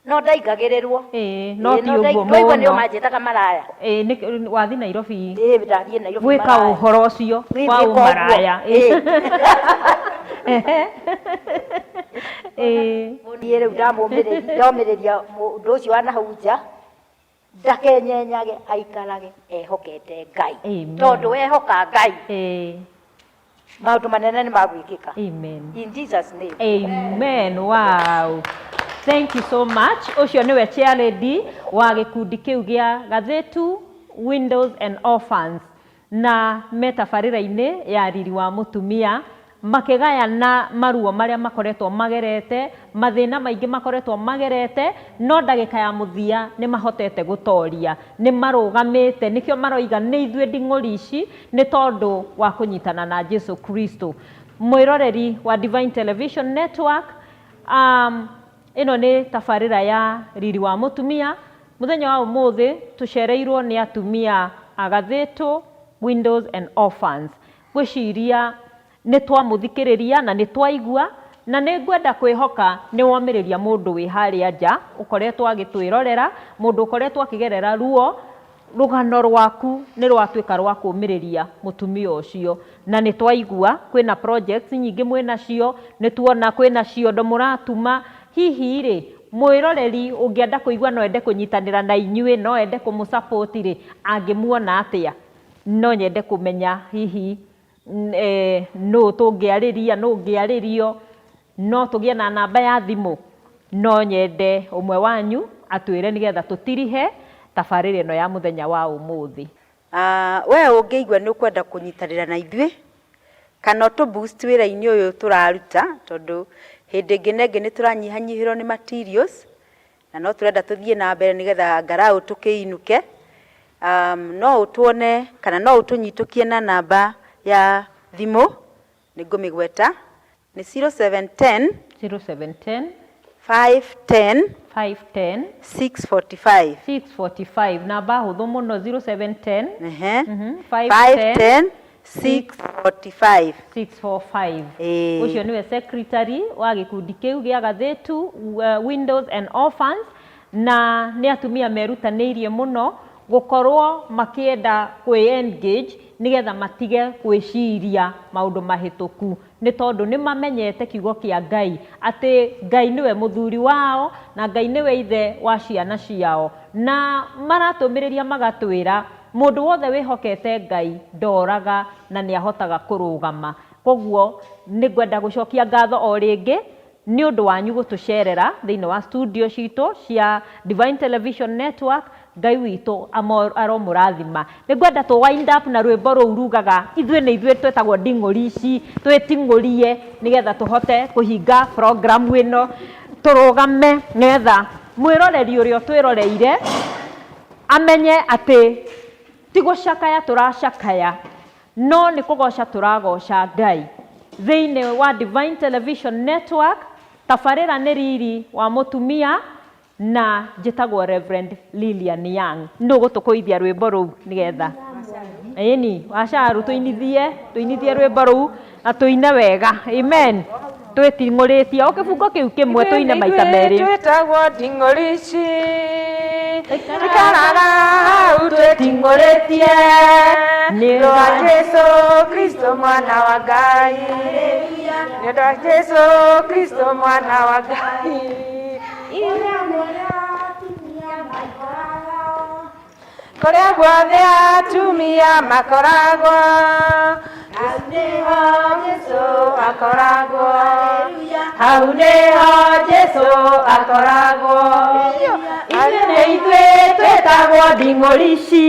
No ndaingagĩrĩrwo. Ĩĩ, no Ĩĩ, ti no ũguo ndaigua nĩo mũno. manjĩtaga maraya. Ĩĩ, nĩ wathiĩ Nairobi. Ĩĩ, ndathiĩ Nairobi Gwĩka maraya. ũhoro ũcio Gwĩka wa ũguo. ũmaraya. Ĩĩ. Ĩĩ. Niĩ rĩu ndamũmĩrĩria, ndomĩrĩria mũndũ ũcio wa nahau nja, ndakenyenyage, aikarage ehokete Ngai. Amen. Tondũ wehoka Ngai, Ĩĩ. maũndũ manene nĩ magwĩkĩka. Amen. In Jesus name. Amen. Wow. Thank you so much. Ũcio nĩwe chair lady wa gĩkundi kĩu gĩa Gathitu Widows and Orphans na me tabarĩra-inĩ ya riri wa mũtumia makĩgayana maruo marĩa makoretwo magerete, mathĩna maingĩ makoretwo magerete, no ndagĩka ya mũthia nĩ mahotete gũtoria, nĩ marũgamĩte, nĩkĩo maroiga nĩ ithuĩ nding'ũri ici, nĩ tondũ wa kũnyitana na Jesu Kristo. Mwĩroreri wa Divine Television Network, ĩno nĩ tabarĩra ya Riri wa Mũtumia. Mũthenya wa ũmũthĩ tũcereirwo nĩ atumia a Gathĩtũ Widows and Orphans. Ngwĩciria nĩ twamũthikĩrĩria na nĩ twaigua, na nĩ ngwenda kwĩhoka nĩ womĩrĩria mũndũ wĩ harĩa nja ũkoretwo agĩtwĩrorera, mũndũ ũkoretwo akĩgerera ruo, rũgano rwaku nĩ rwatuĩka rwa kũmĩrĩria mũtumia ũcio. Na nĩ twaigua kwĩna projects nyingĩ mwĩnacio, nĩ tuona kwĩna ciondo mũratuma. Hihi rĩ, mwĩroreri ũngĩenda kũigua no ende kũnyitanĩra na inyuĩ, no ende kũmũ support rĩ, angĩmuona atĩa? No nyende kũmenya hihi nũ tũngĩarĩria, nũ ũngĩarĩrio, no tũgĩe na namba ya thimũ. No nyende ũmwe wanyu atwĩre nĩgetha tũtirihe tabarĩra ĩno ya mũthenya wa ũmũthĩ. We ũngĩigua nĩ ũkwenda kũnyitanĩra na ithuĩ kana ũtũ boost wĩra-inĩ ũyũ tũraruta, tondũ hĩndĩ ĩngĩ na ĩngĩ nĩ tũranyihanyihĩrwo nĩ materials na no tũrenda tũthiĩ na mbere nĩgetha ngarau tũkĩinũke. No ũtuone kana no ũtũnyitũkie na namba ya thimũ, nĩ ngũmĩgweta, nĩ 0710 0710 510 510 645. 645, namba hũthũ mũno, 0710 510 645. 645. Ĩĩ. Ũcio nĩwe secretary wa gĩkundi kĩu gĩa Gathĩtu Widows and Orphans, na nĩ atumia merutanĩirie mũno gũkorwo makĩenda kwĩ engage nĩgetha matige gwĩciria maũndũ mahĩtũku, nĩ tondũ nĩ mamenyete kiugo kĩa Ngai atĩ Ngai nĩwe mũthuri wao na Ngai nĩwe ithe wa ciana ciao, na maratũmĩrĩria magatwĩra mũndũ wothe wĩhokete Ngai ndoraga na nĩ ahotaga kũrũgama. Koguo nĩ ngwenda gũcokia ngatho o rĩngĩ nĩ ũndũ wanyu gũtũcerera thĩinĩ wa studio citũ cia Divine Television Network. Ngai witũ aromũrathima. Nĩ ngwenda tũ wind up na rwĩmbo rũu rugaga ithuĩ nĩ ithuĩ twĩtagwo nding'ũri ici, twĩting'ũrie nĩgetha tũhote kũhinga program ĩno, tũrũgame nĩgetha mwĩroreri ũrĩa ũtwĩroreire amenye atĩ ti gũcakaya tũracakaya, no nĩ kũgoca tũragoca Ngai. Thĩinĩ wa Divine Television Network, tabarĩra nĩ Riri wa Mũtumia, na njĩtagwo Reverend Lilian Young. Nũ gũtũkũithia rwĩmbo rũu nĩgetha ĩni wacaru tũinithie, tũinithie rwĩmbo rũu na tũine wega. Amen. Twĩting'ũrĩtie o kĩbungo kĩu kĩmwe, tũine maita merĩ. Twĩtagwo nding'ũri ici, ikaraga hau twĩting'ũrĩtie nĩ ũndũ wa Jesu Kristo mwana wa Ngai, nĩ ũndũ wa Jesu Kristo mwana wa Ngai. Kũrĩa guothe atumia makoragwo, hau nĩho Jesu akoragwo, hau nĩho Jesu akoragwo. Ithuĩ nĩ ithuĩ twĩtagwo nding'ũri ici,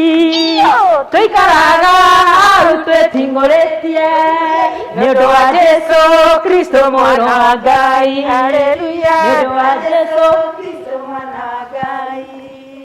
tũikaraga hau twĩting'ũrĩtie nĩ ũndũ wa Jesu Kristo mwana wa Ngai. Haleluya. Nĩ ũndũ wa Jesu.